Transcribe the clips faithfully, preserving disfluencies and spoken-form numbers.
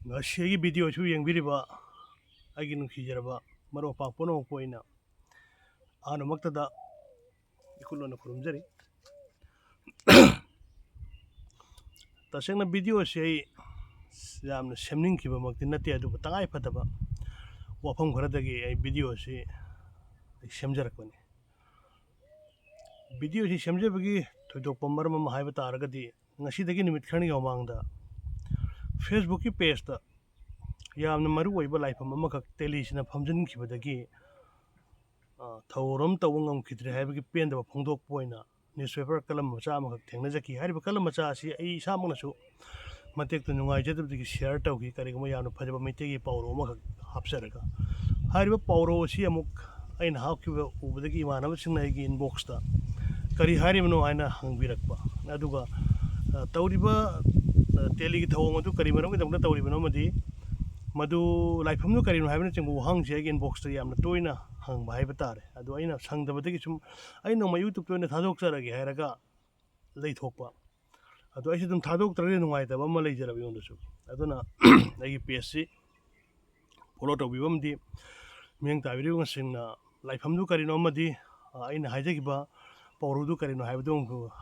ꯉꯁꯤꯒꯤ ꯚꯤꯗꯤꯑꯣꯁꯨ ꯌꯦꯡꯕꯤꯔꯤꯕ ꯑꯩꯒꯤ ꯅꯨꯡꯁꯤꯖꯔꯕ ꯃꯔꯨꯞ ꯃꯄꯥꯡ ꯄꯨꯝꯅꯃꯛꯄꯨ ꯑꯩꯅ ꯑꯍꯥꯟꯕꯃꯛꯇꯗ ꯏꯈꯨꯠ ꯂꯣꯟꯅ ꯈꯨꯔꯨꯝꯖꯔꯤ꯫ ꯇꯁꯦꯡꯅ ꯚꯤꯗꯤꯑꯣꯁꯤ ꯑꯩ ꯌꯥꯝꯅ ꯁꯦꯝꯅꯤꯡꯈꯤꯕꯃꯛꯇꯤ ꯅꯠꯇꯦ, ꯑꯗꯨꯕꯨ ꯇꯉꯥꯏ ꯐꯗꯕ ꯋꯥꯐꯝ ꯈꯔꯗꯒꯤ ꯑꯩ ꯚꯤꯗꯤꯑꯣꯁꯤ ꯑꯩ ꯁꯦꯝꯖꯔꯛꯄꯅꯤ꯫ ꯚꯤꯗꯤꯑꯣꯁꯤ ꯁꯦꯝꯖꯕꯒꯤ ꯊꯣꯏꯗꯣꯛꯄ ꯃꯔꯝ ꯑꯃ ꯍꯥꯏꯕ ꯇꯥꯔꯒꯗꯤ, ꯉꯁꯤꯗꯒꯤ ꯅꯨꯃꯤꯠ ꯈꯔꯅꯤꯒꯤ ꯃꯃꯥꯡꯗ Facebook-ꯀꯤ page-ꯇ ꯌꯥꯝꯅ ꯃꯔꯨ ꯑꯣꯏꯕ ꯂꯥꯏꯐꯝ ꯑꯃꯈꯛ ꯇꯦꯂꯤꯁꯤꯅ ꯐꯝꯖꯤꯟꯈꯤꯕꯗꯒꯤ, ꯑ, ꯊꯧꯔꯝ ꯇꯧꯕ ꯉꯝꯈꯤꯗ꯭ꯔꯦ ꯍꯥꯏꯕꯒꯤ ꯄꯦꯟꯗꯕ ꯐꯣꯡꯗꯣꯛꯄ ꯑꯣꯏꯅ newspaper ꯀꯂꯝ ꯃꯆꯥ ꯑꯃꯈꯛ ꯊꯦꯡꯅꯖꯈꯤ꯫ ꯍꯥꯏꯔꯤꯕ ꯀꯂꯝ ꯃꯆꯥ ꯑꯁꯤ ꯑꯩ ꯏꯁꯥꯃꯛꯅꯁꯨ ꯃꯇꯦꯛꯇ ꯅꯨꯡꯉꯥꯏꯖꯗꯕꯗꯒꯤ share ꯇꯧꯈꯤ꯫ ꯀꯔꯤꯒꯨꯝꯕ ꯌꯥꯝꯅ ꯐꯖꯕ ꯃꯩꯇꯩꯒꯤ ꯄꯥꯎꯔꯧ ꯑꯃꯈꯛ ꯍꯥꯞꯆꯔꯒ, ꯍꯥꯏꯔꯤꯕ ꯄꯥꯎꯔꯧ ꯑꯁꯤ ꯑꯃꯨꯛ ꯑꯩꯅ ꯍꯥꯞꯈꯤꯕ ꯎꯕꯗꯒꯤ ꯏꯃꯥꯟꯅꯕꯁꯤꯡꯅ ꯑꯩꯒꯤ inbox-ꯇ "ꯀꯔꯤ ꯍꯥꯏꯔꯤꯕꯅꯣ?" ꯍꯥꯏꯅ ꯍꯪꯕꯤꯔꯛꯄ꯫ ꯑꯗꯨꯒ, ꯑ, ꯇꯧꯔꯤꯕ, ꯑ, ꯇꯦꯂꯤꯒꯤ ꯊꯧꯑꯣꯡ ꯑꯗꯨ ꯀꯔꯤ ꯃꯔꯝꯒꯤꯗꯃꯛꯇ ꯇꯧꯔꯤꯕꯅꯣ ꯑꯃꯗꯤ ꯃꯗꯨ ꯂꯥꯏꯐꯝꯗꯨ ꯀꯔꯤꯅꯣ ꯍꯥꯏꯕꯅꯆꯤꯡꯕ ꯋꯥꯍꯪꯁꯤ ꯑꯩꯒꯤ inbox-ꯇ ꯌꯥꯝꯅ ꯇꯣꯏꯅ ꯍꯪꯕ ꯍꯥꯏꯕ ꯇꯥꯔꯦ꯫ ꯑꯗꯨ ꯑꯩꯅ ꯁꯪꯗꯕꯗꯒꯤ ꯁꯨꯝ ꯑꯩ ꯅꯣꯡꯃ YouTube-ꯇ ꯑꯣꯏꯅ ꯊꯥꯗꯣꯛꯆꯔꯒꯦ ꯍꯥꯏꯔꯒ ꯂꯩꯊꯣꯛꯄ꯫ ꯑꯗꯣ ꯑꯩꯁꯨ ꯑꯗꯨꯝ ꯊꯥꯗꯣꯛꯇ꯭ꯔꯒꯗꯤ ꯅꯨꯡꯉꯥꯏꯇꯕ ꯑꯃ ꯂꯩꯖꯔꯕ ꯑꯩꯉꯣꯟꯗꯁꯨ꯫ ꯑꯗꯨꯅ ꯑꯩꯒꯤ page-ꯁꯤ follow ꯇꯧꯕꯤꯕ ꯑꯃꯗꯤ ꯃꯤꯠꯌꯦꯡ ꯇꯥꯕꯤꯔꯤꯕꯁꯤꯡꯅ ꯂꯥꯏꯐꯝꯗꯨ ꯀꯔꯤꯅꯣ ꯑꯃꯗꯤ, ꯑ, ꯑꯩꯅ ꯍꯥꯏꯖꯈꯤꯕ ꯄꯥꯎꯔꯧꯗꯨ ꯀꯔꯤꯅꯣ ꯍꯥꯏꯕꯗꯨ,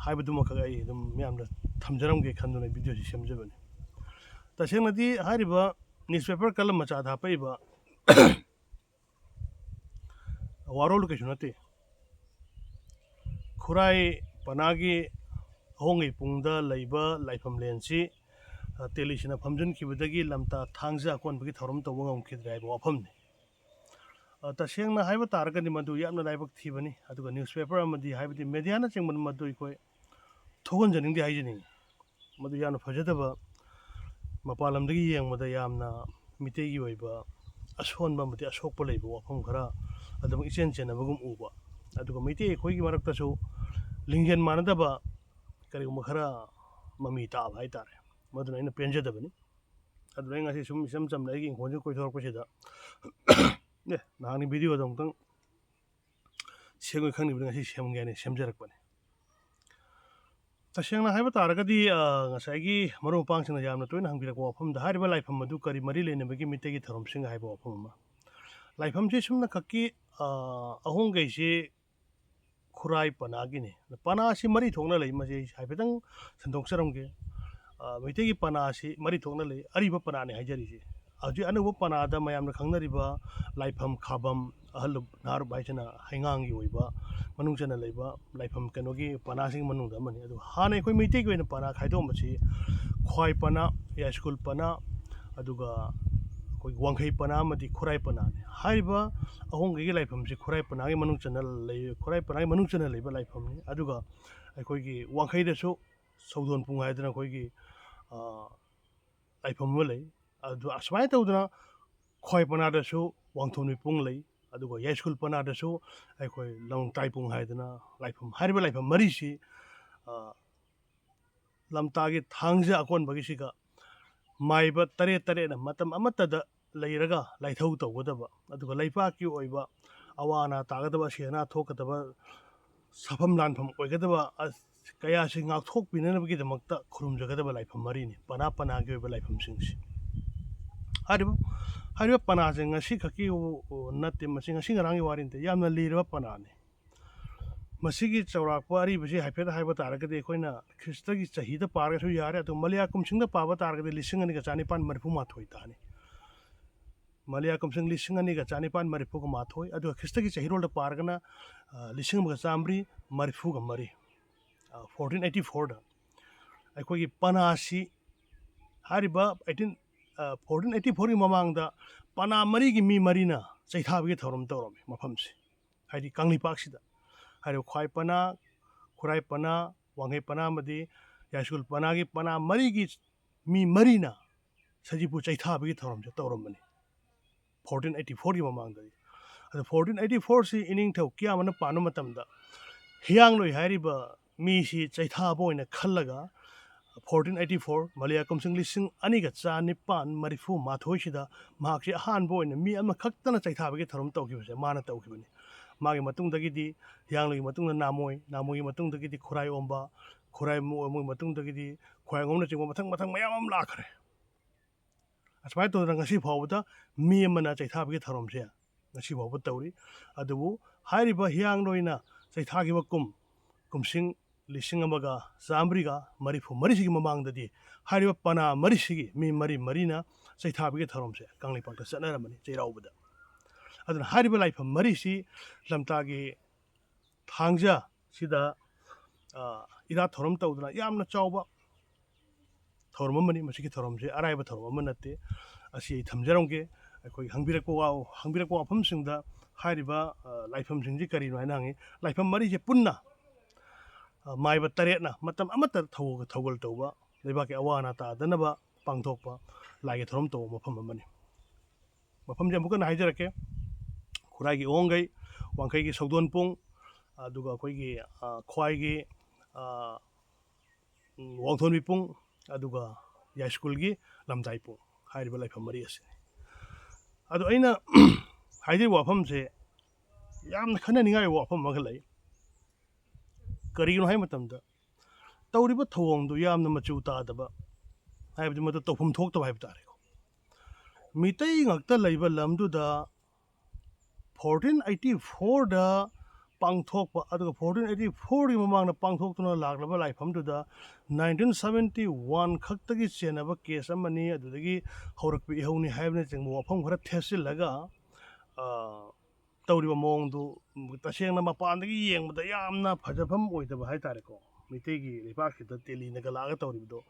ꯍꯥꯏꯕꯗꯨꯃꯈꯛ ꯑꯩ ꯑꯗꯨꯝ ꯃꯌꯥꯝꯗ ꯊꯝꯖꯔꯝꯒꯦ ꯈꯟꯗꯨꯅ video-ꯁꯤ ꯁꯦꯝꯖꯕꯅꯤ꯫ ꯇꯁꯦꯡꯅꯗꯤ ꯍꯥꯏꯔꯤꯕ newspaper ꯀꯂꯝ ꯃꯆꯥꯗ ꯍꯥꯞꯄꯛꯏꯕ ꯋꯥꯔꯣꯜ ꯀꯩꯁꯨ ꯅꯠꯇꯦ꯫ ꯈꯨꯔꯥꯏ ꯄꯅꯥꯒꯤ ꯑꯍꯣꯡꯒꯩ ꯄꯨꯡꯗ ꯂꯩꯕ ꯂꯥꯏꯐꯝꯂꯦꯟꯁꯤ, ꯑ, ꯇꯦꯂꯤꯁꯤꯅ ꯐꯝꯖꯤꯟꯈꯤꯕꯗꯒꯤ ꯂꯝꯇꯥ ꯊꯥꯡꯖ ꯑꯀꯣꯟꯕꯒꯤ ꯊꯧꯔꯝ ꯇꯧꯕ ꯉꯝꯈꯤꯗ꯭ꯔꯦ ꯍꯥꯏꯕ ꯋꯥꯐꯝꯅꯤ꯫ ꯑ, ꯇꯁꯦꯡꯅ ꯍꯥꯏꯕ ꯇꯥꯔꯒꯗꯤ ꯃꯗꯨ ꯌꯥꯝꯅ ꯂꯥꯏꯕꯛ ꯊꯤꯕꯅꯤ꯫ ꯑꯗꯨꯒ newspaper ꯑꯃꯗꯤ ꯍꯥꯏꯕꯗꯤ media-ꯅꯆꯤꯡꯕ ꯃꯗꯨ ꯑꯩꯈꯣꯏ ꯊꯣꯛꯍꯟꯖꯅꯤꯡꯗꯦ ꯍꯥꯏꯖꯅꯤꯡꯉꯤ꯫ ꯃꯗꯨ ꯌꯥꯝꯅ ꯐꯖꯗꯕ, ꯃꯄꯥꯟ ꯂꯝꯗꯒꯤ ꯌꯦꯡꯕꯗ ꯌꯥꯝꯅ ꯃꯤꯇꯩꯒꯤ ꯑꯣꯏꯕ ꯑꯁꯣꯟꯕ ꯑꯃꯗꯤ ꯑꯁꯣꯛꯄ ꯂꯩꯕ ꯋꯥꯐꯝ ꯈꯔ ꯑꯗꯨꯃꯛ ꯏꯆꯦꯟ ꯆꯦꯟꯅꯕꯒꯨꯝ ꯎꯕ꯫ ꯑꯗꯨꯒ ꯃꯩꯇꯩ ꯑꯩꯈꯣꯏꯒꯤ ꯃꯔꯛꯇꯁꯨ ꯂꯤꯡꯖꯦꯜ ꯃꯥꯟꯅꯗꯕ ꯀꯔꯤꯒꯨꯝꯕ ꯈꯔ ꯃꯃꯤ ꯇꯥꯕ ꯍꯥꯏꯇꯥꯔꯦ꯫ ꯃꯗꯨꯅ ꯑꯩꯅ ꯄꯦꯟꯖꯗꯕꯅꯤ꯫ ꯑꯗꯨꯅ ꯑꯩ ꯉꯁꯤ ꯁꯨꯝ ꯏꯆꯝ ꯆꯝꯅ ꯑꯩꯒꯤ ꯏꯪꯈꯣꯜꯁꯤꯗ ꯀꯣꯏꯊꯣꯔꯛꯄꯁꯤꯗ, ꯑꯦ, ꯅꯍꯥꯟꯒꯤ video-ꯗꯣ ꯑꯃꯨꯛꯇꯪ ꯁꯦꯝꯒꯦ ꯈꯟꯈꯤꯕꯅꯤ, ꯉꯁꯤ ꯁꯦꯝꯒꯦ ꯍꯥꯏꯅ ꯁꯦꯝꯖꯔꯛꯄꯅꯤ꯫ ꯇꯁꯦꯡꯅ ꯍꯥꯏꯕ ꯇꯥꯔꯒꯗꯤ, ꯑ, ꯉꯁꯥꯏꯒꯤ ꯃꯔꯨꯞ ꯃꯄꯥꯡꯁꯤꯡꯅ ꯌꯥꯝꯅ ꯇꯣꯏꯅ ꯍꯪꯕꯤꯔꯛꯄ ꯋꯥꯐꯝꯗ, ꯍꯥꯏꯔꯤꯕ ꯂꯥꯏꯐꯝ ꯑꯗꯨ ꯀꯔꯤ ꯃꯔꯤ ꯂꯩꯅꯕꯒꯤ ꯃꯤꯇꯩꯒꯤ ꯊꯧꯔꯝꯁꯤꯡ ꯍꯥꯏꯕ ꯋꯥꯐꯝ ꯑꯃ꯫ ꯂꯥꯏꯐꯝꯁꯤ ꯁꯨꯝꯅ ꯈꯛꯀꯤ, ꯑ, ꯑꯍꯣꯡꯒꯩꯁꯤ ꯈꯨꯔꯥꯏ ꯄꯅꯥꯒꯤꯅꯤ꯫ ꯄꯅꯥꯁꯤ ꯃꯔꯤ ꯊꯣꯛꯅ ꯂꯩ, ꯃꯁꯤ ꯑꯩ ꯍꯥꯏꯐꯦꯠꯇꯪ ꯁꯟꯗꯣꯛꯆꯔꯝꯒꯦ꯫ ꯑ, ꯃꯩꯇꯩꯒꯤ ꯄꯅꯥꯁꯤ ꯃꯔꯤ ꯊꯣꯛꯅ ꯂꯩ꯫ ꯑꯔꯤꯕ ꯄꯅꯥꯅꯤ ꯍꯥꯏꯖꯔꯤꯁꯤ꯫ ꯍꯧꯖꯤꯛ ꯑꯅꯧꯕ ꯄꯅꯥꯗ ꯃꯌꯥꯝꯅ ꯈꯪꯅꯔꯤꯕ ꯂꯥꯏꯐꯝ ꯈꯥꯕꯝ, ꯑꯍꯜꯂꯨꯞ ꯅꯍꯥꯔꯨꯞ ꯍꯥꯏꯁꯤꯅ ꯍꯩꯉꯥꯡꯒꯤ ꯑꯣꯏꯕ ꯃꯅꯨꯡ ꯆꯟꯅ ꯂꯩꯕ ꯂꯥꯏꯐꯝ ꯀꯩꯅꯣꯒꯤ ꯄꯅꯥꯁꯤꯡꯒꯤ ꯃꯅꯨꯡꯗ ꯑꯃꯅꯤ꯫ ꯑꯗꯨ ꯍꯥꯟꯅ ꯑꯩꯈꯣꯏ ꯃꯩꯇꯩꯒꯤ ꯑꯣꯏꯅ ꯄꯅꯥ ꯈꯥꯏꯗꯣꯛꯑꯝꯕꯁꯤ ꯈ꯭ꯋꯥꯏ ꯄꯅꯥ, ꯌꯥꯏꯁ꯭ꯀꯨꯜ ꯄꯅꯥ, ꯑꯗꯨꯒ ꯑꯩꯈꯣꯏꯒꯤ ꯋꯥꯡꯈꯩ ꯄꯅꯥ ꯑꯃꯗꯤ ꯈꯨꯔꯥꯏ ꯄꯅꯥꯅꯤ꯫ ꯍꯥꯏꯔꯤꯕ ꯑꯍꯣꯡꯒꯩꯒꯤ ꯂꯥꯏꯐꯝꯁꯤ ꯈꯨꯔꯥꯏ ꯄꯅꯥꯒꯤ ꯃꯅꯨꯡ ꯆꯟꯅ ꯂꯩ, ꯈꯨꯔꯥꯏ ꯄꯅꯥꯒꯤ ꯃꯅꯨꯡ ꯆꯟꯅ ꯂꯩꯕ ꯂꯥꯏꯐꯝꯅꯤ꯫ ꯑꯗꯨꯒ ꯑꯩꯈꯣꯏꯒꯤ ꯋꯥꯡꯈꯩꯗꯁꯨ ꯁꯧꯗꯣꯟ ꯄꯨꯡ ꯍꯥꯏꯗꯅ ꯑꯩꯈꯣꯏꯒꯤ, ꯑ, ꯂꯥꯏꯐꯝ ꯑꯃ ꯂꯩ꯫ ꯑꯗꯨ ꯑꯁꯨꯃꯥꯏꯅ ꯇꯧꯗꯅ ꯈ꯭ꯋꯥꯏ ꯄꯅꯥꯗꯁꯨ ꯋꯥꯡꯊꯣꯟ ꯃꯤꯄꯨꯡ ꯂꯩ, ꯑꯗꯨꯒ ꯌꯥꯏꯁ꯭ꯀꯨꯜ ꯄꯅꯥꯗꯁꯨ ꯑꯩꯈꯣꯏ ꯂꯝꯂꯣꯡ ꯇꯥꯏꯄꯨꯡ ꯍꯥꯏꯗꯅ ꯂꯥꯏꯐꯝ, ꯍꯥꯏꯔꯤꯕ ꯂꯥꯏꯐꯝ ꯃꯔꯤꯁꯤ, ꯑ, ꯂꯝꯇꯥꯒꯤ ꯊꯥꯡꯖ ꯑꯀꯣꯟꯕꯒꯤꯁꯤꯒ ꯃꯥꯏꯕ ꯇꯔꯦꯠ ꯇꯔꯦꯠꯅ ꯃꯇꯝ ꯑꯃꯠꯇꯗ ꯂꯩꯔꯒ ꯂꯥꯏꯊꯧ ꯇꯧꯒꯗꯕ, ꯑꯗꯨꯒ ꯂꯩꯄꯥꯛꯀꯤ ꯑꯣꯏꯕ ꯑꯋꯥ ꯑꯅꯥ ꯇꯥꯒꯗꯕ, ꯑꯁꯤ ꯑꯅꯥ ꯊꯣꯛꯀꯗꯕ, ꯁꯥꯐꯝ ꯂꯥꯟꯐꯝ ꯑꯣꯏꯒꯗꯕ, ꯑ, ꯀꯌꯥꯁꯤ ꯉꯥꯛꯊꯣꯛꯄꯤꯅꯅꯕꯒꯤꯗꯃꯛꯇ ꯈꯨꯔꯨꯝꯖꯒꯗꯕ ꯂꯥꯏꯐꯝ ꯃꯔꯤꯅꯤ, ꯄꯅꯥ ꯄꯅꯥꯒꯤ ꯑꯣꯏꯕ ꯂꯥꯏꯐꯝꯁꯤꯡꯁꯤ꯫ ꯍꯥꯏꯔꯤꯕ, ꯍꯥꯏꯔꯤꯕ ꯄꯅꯥꯁꯦ ꯉꯁꯤ ꯈꯛꯀꯤ ꯅꯠꯇꯦ, ꯃꯁꯤ ꯉꯁꯤ ꯉꯔꯥꯡꯒꯤ ꯋꯥꯔꯤ ꯅꯠꯇꯦ, ꯌꯥꯝꯅ ꯂꯤꯔꯕ ꯄꯅꯥꯅꯤ꯫ ꯃꯁꯤꯒꯤ ꯆꯥꯎꯔꯥꯛꯄ ꯑꯔꯤꯕꯁꯤ ꯍꯥꯏꯐꯦꯠ ꯍꯥꯏꯕ ꯇꯥꯔꯒꯗꯤ, ꯑꯩꯈꯣꯏꯅ ꯈ꯭ꯔꯤꯁꯇꯒꯤ ꯆꯍꯤꯗ ꯄꯥꯔꯒꯁꯨ ꯌꯥꯔꯦ, ꯑꯗꯨꯒ ꯃꯂꯤꯌꯥ ꯀꯨꯝꯁꯤꯡꯗ ꯄꯥꯕ ꯇꯥꯔꯒꯗꯤ ꯂꯤꯁꯤꯡ ꯑꯅꯤꯒ ꯆꯅꯤꯄꯥꯟ ꯃꯔꯤꯐꯨ ꯃꯥꯊꯣꯏ ꯇꯥꯅꯤ꯫ ꯃꯂꯤꯌꯥ ꯀꯨꯝꯁꯤꯡ ꯂꯤꯁꯤꯡ ꯑꯅꯤꯒ ꯆꯅꯤꯄꯥꯟ ꯃꯔꯤꯐꯨꯒ ꯃꯥꯊꯣꯏ, ꯑꯗꯨꯒ ꯈ꯭ꯔꯤꯁꯇꯒꯤ ꯆꯍꯤꯔꯣꯜꯗ ꯄꯥꯔꯒꯅ, ꯑ, ꯂꯤꯁꯤꯡ ꯑꯃꯒ ꯆꯥꯃꯔꯤ ꯃꯔꯤꯐꯨꯒ ꯃꯔꯤ, ꯑ, ꯐꯣꯔꯇꯤꯟ ꯑꯩꯠꯇꯤ ꯐꯣꯔꯗ ꯑꯩꯈꯣꯏꯒꯤ ꯄꯅꯥꯁꯤ, ꯍꯥꯏꯔꯤꯕ ꯑꯩꯠꯇꯤꯟ, ꯑ, ꯐꯣꯔꯇꯤꯟ ꯑꯩꯠꯇꯤ ꯐꯣꯔꯒꯤ ꯃꯃꯥꯡꯗ ꯄꯅꯥ ꯃꯔꯤꯒꯤ ꯃꯤ ꯃꯔꯤꯅ ꯆꯩꯊꯥꯕꯒꯤ ꯊꯧꯔꯝ ꯇꯧꯔꯝꯃꯤ ꯃꯐꯝꯁꯤ, ꯍꯥꯏꯗꯤ ꯀꯪꯂꯩꯄꯥꯛꯁꯤꯗ꯫ ꯍꯥꯏꯔꯤꯕ ꯈ꯭ꯋꯥꯏ ꯄꯅꯥ, ꯈꯨꯔꯥꯏ ꯄꯅꯥ, ꯋꯥꯡꯈꯩ ꯄꯅꯥ ꯑꯃꯗꯤ ꯌꯥꯏꯁ꯭ꯀꯨꯜ ꯄꯅꯥꯒꯤ ꯄꯅꯥ ꯃꯔꯤꯒꯤ ꯃꯤ ꯃꯔꯤꯅ ꯁꯖꯤꯕꯨ ꯆꯩꯊꯥꯕꯒꯤ ꯊꯧꯔꯝꯁꯦ ꯇꯧꯔꯝꯕꯅꯤ ꯐꯣꯔꯇꯤꯟ ꯑꯩꯠꯇꯤ ꯐꯣꯔꯒꯤ ꯃꯃꯥꯡꯗꯗꯤ꯫ ꯑꯗꯣ ꯐꯣꯔꯇꯤꯟ ꯑꯩꯠꯇꯤ ꯐꯣꯔꯁꯤ ꯏꯅꯤꯡꯊꯧ ꯀꯤꯌꯥꯃꯅ ꯄꯥꯟꯕ ꯃꯇꯝꯗ ꯍꯤꯌꯥꯡꯂꯣꯏ ꯍꯥꯏꯔꯤꯕ ꯃꯤꯁꯤ ꯆꯩꯊꯥꯕ ꯑꯣꯏꯅ ꯈꯜꯂꯒ ꯐꯣꯔꯇꯤꯟ ꯑꯩꯠꯇꯤ ꯐꯣꯔ, ꯃꯂꯤꯌꯥ ꯀꯨꯝꯁꯤꯡ ꯂꯤꯁꯤꯡ ꯑꯅꯤꯒ ꯆꯅꯤꯄꯥꯟ ꯃꯔꯤꯐꯨ ꯃꯥꯊꯣꯏꯁꯤꯗ ꯃꯍꯥꯛꯁꯤ ꯑꯍꯥꯟꯕ ꯑꯣꯏꯅ ꯃꯤ ꯑꯃꯈꯛꯇꯅ ꯆꯩꯊꯥꯕꯒꯤ ꯊꯧꯔꯝ ꯇꯧꯈꯤꯕꯁꯦ ꯃꯥꯅ ꯇꯧꯈꯤꯕꯅꯤ꯫ ꯃꯥꯒꯤ ꯃꯇꯨꯡꯗꯒꯤꯗꯤ ꯍꯤꯌꯥꯡꯂꯣꯏꯒꯤ ꯃꯇꯨꯡꯗ ꯅꯥꯃꯣꯏ, ꯅꯥꯃꯣꯏꯒꯤ ꯃꯇꯨꯡꯗꯒꯤꯗꯤ ꯈꯨꯔꯥꯏ ꯑꯣꯝꯕ, ꯈꯨꯔꯥꯏ ꯃꯣ-, ꯃꯣꯏ ꯃꯇꯨꯡꯗꯒꯤꯗꯤ ꯈ꯭ꯋꯥꯏꯔꯥꯡꯒꯣꯝꯅꯆꯤꯡꯕ ꯃꯊꯪ ꯃꯊꯪ ꯃꯌꯥꯝ ꯑꯃ ꯂꯥꯛꯈ꯭ꯔꯦ꯫ ꯑꯁꯨꯃꯥꯏꯅ ꯇꯧꯗꯅ ꯉꯁꯤ ꯐꯥꯎꯕꯗ ꯃꯤ ꯑꯃꯅ ꯆꯩꯊꯥꯕꯒꯤ ꯊꯧꯔꯝꯁꯦ ꯉꯁꯤ ꯐꯥꯎꯕ ꯇꯧꯔꯤ꯫ ꯑꯗꯨꯕꯨ ꯍꯥꯏꯔꯤꯕ ꯍꯤꯌꯥꯡꯂꯣꯏꯅ ꯆꯩꯊꯥꯈꯤꯕ ꯀꯨꯝ, ꯀꯨꯝꯁꯤꯡ ꯂꯤꯁꯤꯡ ꯑꯃꯒ ꯆꯥꯃꯔꯤꯒ ꯃꯔꯤꯐꯨ ꯃꯔꯤꯁꯤꯒꯤ ꯃꯃꯥꯡꯗꯗꯤ ꯍꯥꯏꯔꯤꯕ ꯄꯅꯥ ꯃꯔꯤꯁꯤꯒꯤ ꯃꯤ ꯃꯔꯤ ꯃꯔꯤꯅ ꯆꯩꯊꯥꯕꯒꯤ ꯊꯧꯔꯝꯁꯦ ꯀꯪꯂꯩꯄꯥꯛꯇ ꯆꯠꯅꯔꯝꯕꯅꯤ ꯆꯩꯔꯥꯎꯕꯗ꯫ ꯑꯗꯨꯅ ꯍꯥꯏꯔꯤꯕ ꯂꯥꯏꯐꯝ ꯃꯔꯤꯁꯤ ꯂꯝꯇꯥꯒꯤ ꯊꯥꯡꯖ ꯁꯤꯗ, ꯑ, ꯏꯔꯥꯠ ꯊꯧꯔꯝ ꯇꯧꯗꯅ ꯌꯥꯝꯅ ꯆꯥꯎꯕ ꯊꯧꯔꯝ ꯑꯃꯅꯤ꯫ ꯃꯁꯤꯒꯤ ꯊꯧꯔꯝꯁꯦ ꯑꯔꯥꯏꯕ ꯊꯧꯔꯝ ꯑꯃ ꯅꯠꯇꯦ꯫ ꯑꯁꯤ ꯑꯩ ꯊꯝꯖꯔꯝꯒꯦ꯫ ꯑꯩꯈꯣꯏꯒꯤ ꯍꯪꯕꯤꯔꯛꯄ ꯋꯥ-, ꯍꯪꯕꯤꯔꯛꯄ ꯋꯥꯐꯝꯁꯤꯡꯗ ꯍꯥꯏꯔꯤꯕ, ꯑ, ꯂꯥꯏꯐꯝꯁꯤꯡꯁꯤ ꯀꯔꯤꯅꯣ ꯍꯥꯏꯅ ꯍꯪꯉꯤ꯫ ꯂꯥꯏꯐꯝ ꯃꯔꯤꯁꯦ ꯄꯨꯟꯅ, ꯑ, ꯃꯥꯏꯕ ꯇꯔꯦꯠꯅ ꯃꯇꯝ ꯑꯃꯠꯇ ꯊꯧ-, ꯊꯧꯒꯜ ꯇꯧꯕ, ꯂꯩꯕꯥꯛꯀꯤ ꯑꯋꯥ ꯑꯅꯥ ꯇꯥꯗꯅꯕ ꯄꯥꯡꯊꯣꯛꯄ ꯂꯥꯏꯒꯤ ꯊꯧꯔꯝ ꯇꯧꯕ ꯃꯐꯝ ꯑꯃꯅꯤ꯫ ꯃꯐꯝꯁꯦ ꯑꯃꯨꯛ ꯍꯟꯅ ꯍꯥꯏꯖꯔꯛꯀꯦ꯫ ꯈꯨꯔꯥꯏꯒꯤ ꯎꯋꯣꯡꯒꯩ, ꯋꯥꯡꯈꯩꯒꯤ ꯁꯧꯗꯣꯟꯄꯣꯡ, ꯑꯗꯨꯒ ꯑꯩꯈꯣꯏꯒꯤ, ꯑ, ꯈ꯭ꯋꯥꯏꯒꯤ, ꯑ, ꯎꯝ, ꯋꯥꯡꯊꯣꯟꯕꯤ ꯄꯨꯡ, ꯑꯗꯨꯒ ꯌꯥꯏꯁ꯭ꯀꯨꯜꯒꯤ ꯂꯝꯖꯥꯏ ꯄꯨꯡ ꯍꯥꯏꯔꯤꯕ ꯂꯥꯏꯐꯝ ꯃꯔꯤ ꯑꯁꯤꯅꯤ꯫ ꯑꯗꯣ ꯑꯩꯅ ꯍꯥꯏꯖꯔꯤꯕ ꯋꯥꯐꯝꯁꯦ ꯌꯥꯝꯅ ꯈꯟꯅꯅꯤꯡꯉꯥꯏ ꯑꯣꯏꯕ ꯋꯥꯐꯝ ꯑꯃꯈꯛ ꯂꯩ꯫ ꯀꯔꯤꯒꯤꯅꯣ ꯍꯥꯏꯕ ꯃꯇꯝꯗ ꯇꯧꯔꯤꯕ ꯊꯧꯑꯣꯡꯗꯨ ꯌꯥꯝꯅ ꯃꯆꯨ ꯇꯥꯗꯕ, ꯍꯥꯏꯕꯗꯤ ꯃꯗꯨ ꯇꯧꯐꯝ ꯊꯣꯛꯇꯕ ꯍꯥꯏꯕ ꯇꯥꯔꯦꯀꯣ꯫ ꯃꯤꯇꯩ ꯉꯥꯛꯇ ꯂꯩꯕ ꯂꯝꯗꯨꯗ fourteen eighty fourꯗ ꯄꯥꯡꯊꯣꯛꯄ, ꯑꯗꯨꯒ fourteen eighty fourꯒꯤ ꯃꯃꯥꯡꯗ ꯄꯥꯡꯊꯣꯛꯇꯨꯅ ꯂꯥꯛꯂꯕ ꯂꯥꯏꯐꯝꯗꯨꯗ nineteen seventy one ꯈꯛꯇꯒꯤ ꯆꯦꯟꯅꯕ case ꯑꯃꯅꯤ, ꯑꯗꯨꯗꯒꯤ ꯍꯧꯔꯛꯄ ꯏꯍꯧꯅꯤ ꯍꯥꯏꯕꯅꯆꯤꯡꯕ ꯋꯥꯐꯝ ꯈꯔ ꯊꯦꯠꯆꯤꯜꯂꯒ, ꯑ, ꯇꯧꯔꯤꯕ ꯃꯑꯣꯡꯗꯨ ꯇꯁꯦꯡꯅ ꯃꯄꯥꯟꯗꯒꯤ ꯌꯦꯡꯕꯗ ꯌꯥꯝꯅ ꯐꯖꯐꯝ ꯑꯣꯏꯗꯕ ꯍꯥꯏ ꯇꯥꯔꯦꯀꯣ꯫ ꯃꯤꯇꯩꯒꯤ ꯂꯩꯕꯥꯛꯁꯤꯗ ꯇꯦꯂꯤꯅꯒ ꯂꯥꯛꯑꯒ ꯇꯧꯔꯤꯕꯗꯣ,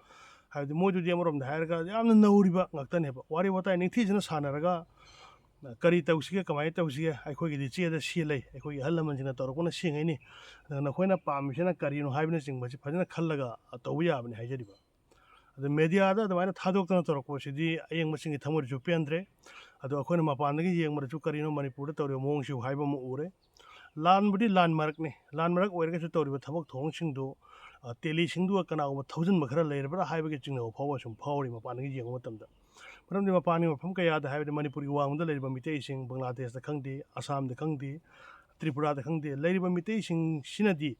ꯍꯥꯏꯕꯗꯤ ꯃꯣꯏꯗꯨꯗꯤ ꯑꯃꯔꯣꯝꯗ ꯍꯥꯏꯔꯒ ꯌꯥꯝꯅ ꯅꯧꯔꯤꯕ ꯉꯥꯛꯇꯅꯦꯕ꯫ ꯋꯥꯔꯤ ꯋꯥꯇꯥꯏ ꯅꯤꯡꯊꯤꯖꯅ ꯁꯥꯟꯅꯔꯒ, ꯀꯔꯤ ꯇꯧꯁꯤꯒꯦ, ꯀꯃꯥꯏꯅ ꯇꯧꯁꯤꯒꯦ, ꯑꯩꯈꯣꯏꯒꯤꯗꯤ ꯆꯦꯗ ꯁꯤ ꯂꯩ, ꯑꯩꯈꯣꯏꯒꯤ ꯑꯍꯜ ꯂꯃꯟꯁꯤꯡꯅ ꯇꯧꯔꯛꯄꯅ ꯁꯤ ꯉꯩꯅꯤ, ꯑꯗꯨꯒ ꯅꯈꯣꯏꯅ ꯄꯥꯝꯃꯤꯁꯤꯅ ꯀꯔꯤꯅꯣ ꯍꯥꯏꯕꯅꯆꯤꯡꯕꯁꯤ ꯐꯖꯅ ꯈꯜꯂꯒ ꯇꯧꯕ ꯌꯥꯕꯅꯤ ꯍꯥꯏꯖꯔꯤꯕ꯫ ꯑꯗꯨ ꯃꯦꯗꯤꯌꯥꯗ ꯑꯗꯨꯃꯥꯏꯅ ꯊꯥꯗꯣꯛꯇꯅ ꯇꯧꯔꯛꯄꯁꯤꯗꯤ ꯑꯌꯦꯡꯕꯁꯤꯡꯒꯤ ꯊꯃꯣꯏꯗꯁꯨ ꯄꯦꯟꯗ꯭ꯔꯦ꯫ ꯑꯗꯣ ꯑꯩꯈꯣꯏꯅ ꯃꯄꯥꯟꯗꯒꯤ ꯌꯦꯡꯕꯗꯁꯨ ꯀꯔꯤꯅꯣ ꯃꯅꯤꯄꯨꯔꯗ ꯇꯧꯔꯤꯕ ꯃꯑꯣꯡꯁꯤꯕꯨ ꯍꯥꯏꯕ ꯑꯃ ꯎꯔꯦ꯫ ꯂꯥꯟꯕꯨꯗꯤ ꯂꯥꯟ ꯃꯔꯛꯅꯤ, ꯂꯥꯟ ꯃꯔꯛ ꯑꯣꯏꯔꯒꯁꯨ ꯇꯧꯔꯤꯕ ꯊꯕꯛ ꯊꯧꯑꯣꯡꯁꯤꯡꯗꯨ, ꯑ, ꯇꯦꯂꯤꯁꯤꯡꯗꯨꯒ ꯀꯅꯥꯒꯨꯝꯕ ꯊꯧꯖꯤꯟꯕ ꯈꯔ ꯂꯩꯔꯕ꯭ꯔꯥ ꯍꯥꯏꯕꯒꯤ ꯆꯤꯡꯅꯕ ꯐꯥꯎꯕ ꯁꯨꯝ ꯐꯥꯎꯔꯤ ꯃꯄꯥꯟꯗꯒꯤ ꯌꯦꯡꯕ ꯃꯇꯝꯗ꯫ ꯃꯔꯝꯗꯤ ꯃꯄꯥꯟꯒꯤ ꯃꯐꯝ ꯀꯌꯥꯗ, ꯍꯥꯏꯕꯗꯤ ꯃꯅꯤꯄꯨꯔꯒꯤ ꯋꯥꯡꯃꯗ ꯂꯩꯔꯤꯕ ꯃꯤꯇꯩꯁꯤꯡ, ꯕꯪꯒ꯭ꯂꯥꯗꯦꯁꯇ ꯈꯪꯗꯦ, ꯑꯁꯥꯝꯗ ꯈꯪꯗꯦ, ꯇ꯭ꯔꯤꯄꯨꯔꯥꯗ ꯈꯪꯗꯦ, ꯂꯩꯔꯤꯕ ꯃꯤꯇꯩꯁꯤꯡꯁꯤꯅꯗꯤ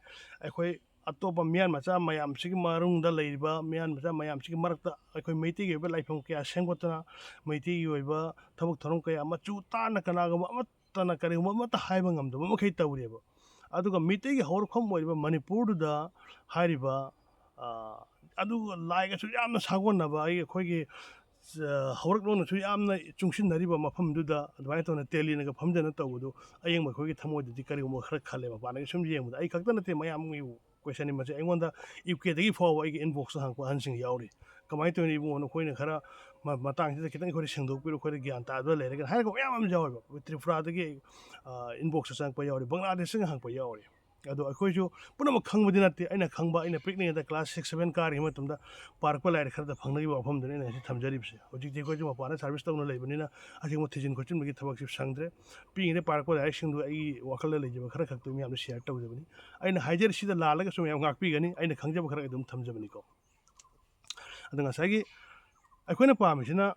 ꯑꯩꯈꯣꯏ ꯑꯇꯣꯞꯄ ꯃꯤꯌꯥꯟ ꯃꯆꯥ ꯃꯌꯥꯝꯁꯤꯒꯤ ꯃꯅꯨꯡꯗ ꯂꯩꯔꯤꯕ ꯃꯤꯌꯥꯟ ꯃꯆꯥ ꯃꯌꯥꯝꯁꯤꯒꯤ ꯃꯔꯛꯇ ꯑꯩꯈꯣꯏ ꯃꯩꯇꯩꯒꯤ ꯑꯣꯏꯕ ꯂꯥꯏꯐꯝ ꯀꯌꯥ ꯁꯦꯝꯒꯠꯇꯅ, ꯃꯩꯇꯩꯒꯤ ꯑꯣꯏꯕ ꯊꯕꯛ ꯊꯧꯔꯝ ꯀꯌꯥ ꯃꯆꯨ ꯇꯥꯅ, ꯀꯅꯥꯒꯨꯝꯕ ꯑꯃꯠꯇꯅ ꯀꯔꯤꯒꯨꯝꯕ ꯑꯃꯠꯇ ꯍꯥꯏꯕ ꯉꯝꯗꯕ ꯃꯈꯩ ꯇꯧꯔꯤꯑꯕ꯫ ꯑꯗꯨꯒ ꯃꯤꯇꯩꯒꯤ ꯍꯧꯔꯛꯐꯝ ꯑꯣꯏꯔꯤꯕ ꯃꯅꯤꯄꯨꯔꯗꯨꯗ ꯍꯥꯏꯔꯤꯕ, ꯑ, ꯑꯗꯨꯒ ꯂꯥꯏꯒꯁꯨ ꯌꯥꯝꯅ ꯁꯥꯒꯣꯟꯅꯕ, ꯑꯩ, ꯑꯩꯈꯣꯏꯒꯤ, ꯑ, ꯍꯧꯔꯛꯂꯣꯟꯅꯁꯨ ꯌꯥꯝꯅ ꯆꯨꯡꯁꯤꯟꯅꯔꯤꯕ ꯃꯐꯝꯗꯨꯗ ꯑꯗꯨꯃꯥꯏꯅ ꯇꯧꯅ ꯇꯦꯂꯤꯅꯒ ꯐꯝꯖꯅ ꯇꯧꯕꯗꯨ ꯑꯌꯦꯡꯕ ꯑꯩꯈꯣꯏꯒꯤ ꯊꯃꯣꯏꯗꯗꯤ ꯀꯔꯤꯒꯨꯝꯕ ꯈꯔ ꯈꯜꯂꯦ, ꯃꯄꯥꯟꯗꯒꯤ ꯁꯨꯝ ꯌꯦꯡꯕꯗ꯫ ꯑꯩ ꯈꯛꯇ ꯅꯠꯇꯦ, ꯃꯌꯥꯝꯒꯤ ꯀꯣꯏꯁꯟꯅꯤ ꯃꯁꯤ꯫ ꯑꯩꯉꯣꯟꯗ ꯌꯨ ꯀꯦꯗꯒꯤ ꯐꯥꯎꯕ ꯑꯩꯒꯤ ꯏꯟꯕꯣꯛꯁꯇ ꯍꯪꯉꯛꯄ ꯑꯍꯟꯁꯤꯡ ꯌꯥꯎꯔꯤ, "ꯀꯃꯥꯏꯅ ꯇꯧꯔꯤꯅꯣ ꯏꯕꯨꯡꯉꯣ, ꯅꯈꯣꯏꯅ ꯈꯔ ꯃ-, ꯃꯇꯥꯡꯁꯤꯗ ꯈꯤꯇꯪ ꯑꯩꯈꯣꯏꯗ ꯁꯦꯡꯗꯣꯛꯄꯤꯔꯣ, ꯑꯩꯈꯣꯏꯗ ꯒ꯭ꯌꯥꯟ ꯇꯥꯗꯕ ꯂꯩꯔꯒꯅ" ꯍꯥꯏꯔꯒ ꯃꯌꯥꯝ ꯑꯃ ꯌꯥꯎꯋꯦꯕ꯫ ꯑꯩꯈꯣꯏ ꯇ꯭ꯔꯤꯄꯨꯔꯥꯗꯒꯤ, ꯑ, ꯏꯟꯕꯣꯛꯁꯇ ꯆꯪꯉꯛꯄ ꯌꯥꯎꯔꯤ, ꯕꯪꯒ꯭ꯂꯥꯗꯦꯁꯇꯒꯤ ꯍꯪꯉꯛꯄ ꯌꯥꯎꯔꯤ꯫ ꯑꯗꯣ ꯑꯩꯈꯣꯏꯁꯨ ꯄꯨꯝꯅꯃꯛ ꯈꯪꯕꯗꯤ ꯅꯠꯇꯦ꯫ ꯑꯩꯅ ꯈꯪꯕ, ꯑꯩꯅ ꯄꯤꯛꯂꯤꯉꯩꯗ ꯀ꯭ꯂꯥꯁ ꯁꯤꯛꯁ, ꯁꯚꯦꯟ ꯀꯥꯔꯤꯉꯩ ꯃꯇꯝꯗ ꯄꯥꯔꯛꯄ ꯂꯥꯏꯔꯤꯛ ꯈꯔꯗ ꯐꯪꯅꯈꯤꯕ ꯋꯥꯐꯝꯗꯨꯅꯤ ꯑꯩꯅ ꯉꯁꯤ ꯊꯝꯖꯔꯤꯕꯁꯦ꯫ ꯍꯧꯖꯤꯛꯇꯤ ꯑꯩꯈꯣꯏꯁꯨ ꯃꯄꯥꯟꯗ ꯁꯥꯔꯚꯤꯁ ꯇꯧꯅ ꯂꯩꯕꯅꯤꯅ ꯑꯁꯤꯒꯨꯝꯕ ꯊꯤꯖꯤꯟ ꯈꯣꯠꯆꯤꯟꯕꯒꯤ ꯊꯕꯛꯁꯤ ꯁꯪꯗ꯭ꯔꯦ꯫ ꯄꯤꯛꯂꯤꯉꯩꯗ ꯄꯥꯔꯛꯄ ꯂꯥꯏꯔꯤꯛꯁꯤꯡꯗꯨ ꯑꯩꯒꯤ ꯋꯥꯈꯜꯗ ꯂꯩꯖꯕ ꯈꯔ ꯈꯛꯇꯨ ꯃꯌꯥꯝꯗ ꯁꯤꯌꯔ ꯇꯧꯖꯕꯅꯤ꯫ ꯑꯩꯅ ꯍꯥꯏꯖꯔꯤꯁꯤꯗ ꯂꯥꯜꯂꯒꯁꯨ ꯃꯌꯥꯝ ꯉꯥꯛꯄꯤꯒꯅꯤ, ꯑꯩꯅ ꯈꯪꯖꯕ ꯈꯔ ꯑꯗꯨꯝ ꯊꯝꯖꯕꯅꯤꯀꯣ꯫ ꯑꯗꯣ ꯉꯁꯥꯏꯒꯤ ꯑꯩꯈꯣꯏꯅ ꯄꯥꯝꯃꯤꯁꯤꯅ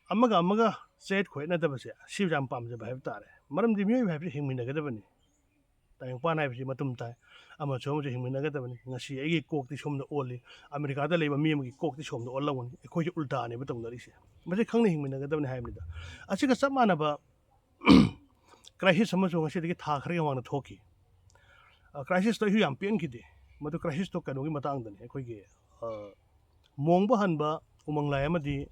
ꯑꯃꯒ ꯑꯃꯒ ꯆꯌꯦꯠ ꯈꯣꯏꯌꯦꯠꯅꯗꯕꯁꯦ, ꯁꯤꯕꯨ ꯌꯥꯝ ꯄꯥꯝꯖꯕ ꯍꯥꯏꯕ ꯇꯥꯔꯦ꯫ ꯃꯔꯝꯗꯤ ꯃꯤꯑꯣꯏꯕ ꯍꯥꯏꯕꯁꯤ ꯍꯤꯡꯃꯤꯟꯅꯒꯗꯕꯅꯤ꯫ ꯇꯥꯏꯕꯪꯄꯥꯟ ꯍꯥꯏꯕꯁꯤ ꯃꯇꯨꯝ ꯇꯥꯏ, ꯑꯃꯁꯨ ꯑꯃꯁꯨ ꯍꯤꯡꯃꯤꯟꯅꯒꯗꯕꯅꯤ꯫ ꯉꯁꯤ ꯑꯩꯒꯤ ꯀꯣꯛꯇꯤ ꯁꯣꯝꯗ ꯑꯣꯜꯂꯤ, ꯑꯃꯦꯔꯤꯀꯥꯗ ꯂꯩꯕ ꯃꯤ ꯑꯃꯒꯤ ꯀꯣꯛꯇꯤ ꯁꯣꯝꯗ ꯑꯣꯜꯂꯝꯒꯅꯤ꯫ ꯑꯩꯈꯣꯏꯁꯦ ꯎꯜꯇꯥꯅꯦꯕ ꯇꯧꯅꯔꯤꯁꯦ꯫ ꯃꯁꯤ ꯈꯪꯅ ꯍꯤꯡꯃꯤꯟꯅꯒꯗꯕꯅꯤ ꯍꯥꯏꯕꯅꯤꯗ꯫ ꯑꯁꯤꯒ ꯆꯞ ꯃꯥꯟꯅꯕ ꯀ꯭ꯔꯥꯏꯁꯤꯁ ꯑꯃꯁꯨ ꯉꯁꯤꯗꯒꯤ ꯊꯥ ꯈꯔꯒꯤ ꯃꯃꯥꯡꯗ ꯊꯣꯛꯈꯤ꯫ ꯑ, ꯀ꯭ꯔꯥꯏꯁꯤꯁꯇꯣ ꯑꯩꯁꯨ ꯌꯥꯝ ꯄꯦꯟꯈꯤꯗꯦ꯫ ꯃꯗꯨ ꯀ꯭ꯔꯥꯏꯁꯤꯁꯇꯣ ꯀꯩꯅꯣꯒꯤ ꯃꯇꯥꯡꯗꯅꯤ, ꯑꯩꯈꯣꯏꯒꯤ, ꯑ, ꯃꯣꯡꯕ ꯍꯟꯕ ꯎꯃꯪ ꯂꯥꯏ ꯑꯃꯗꯤ,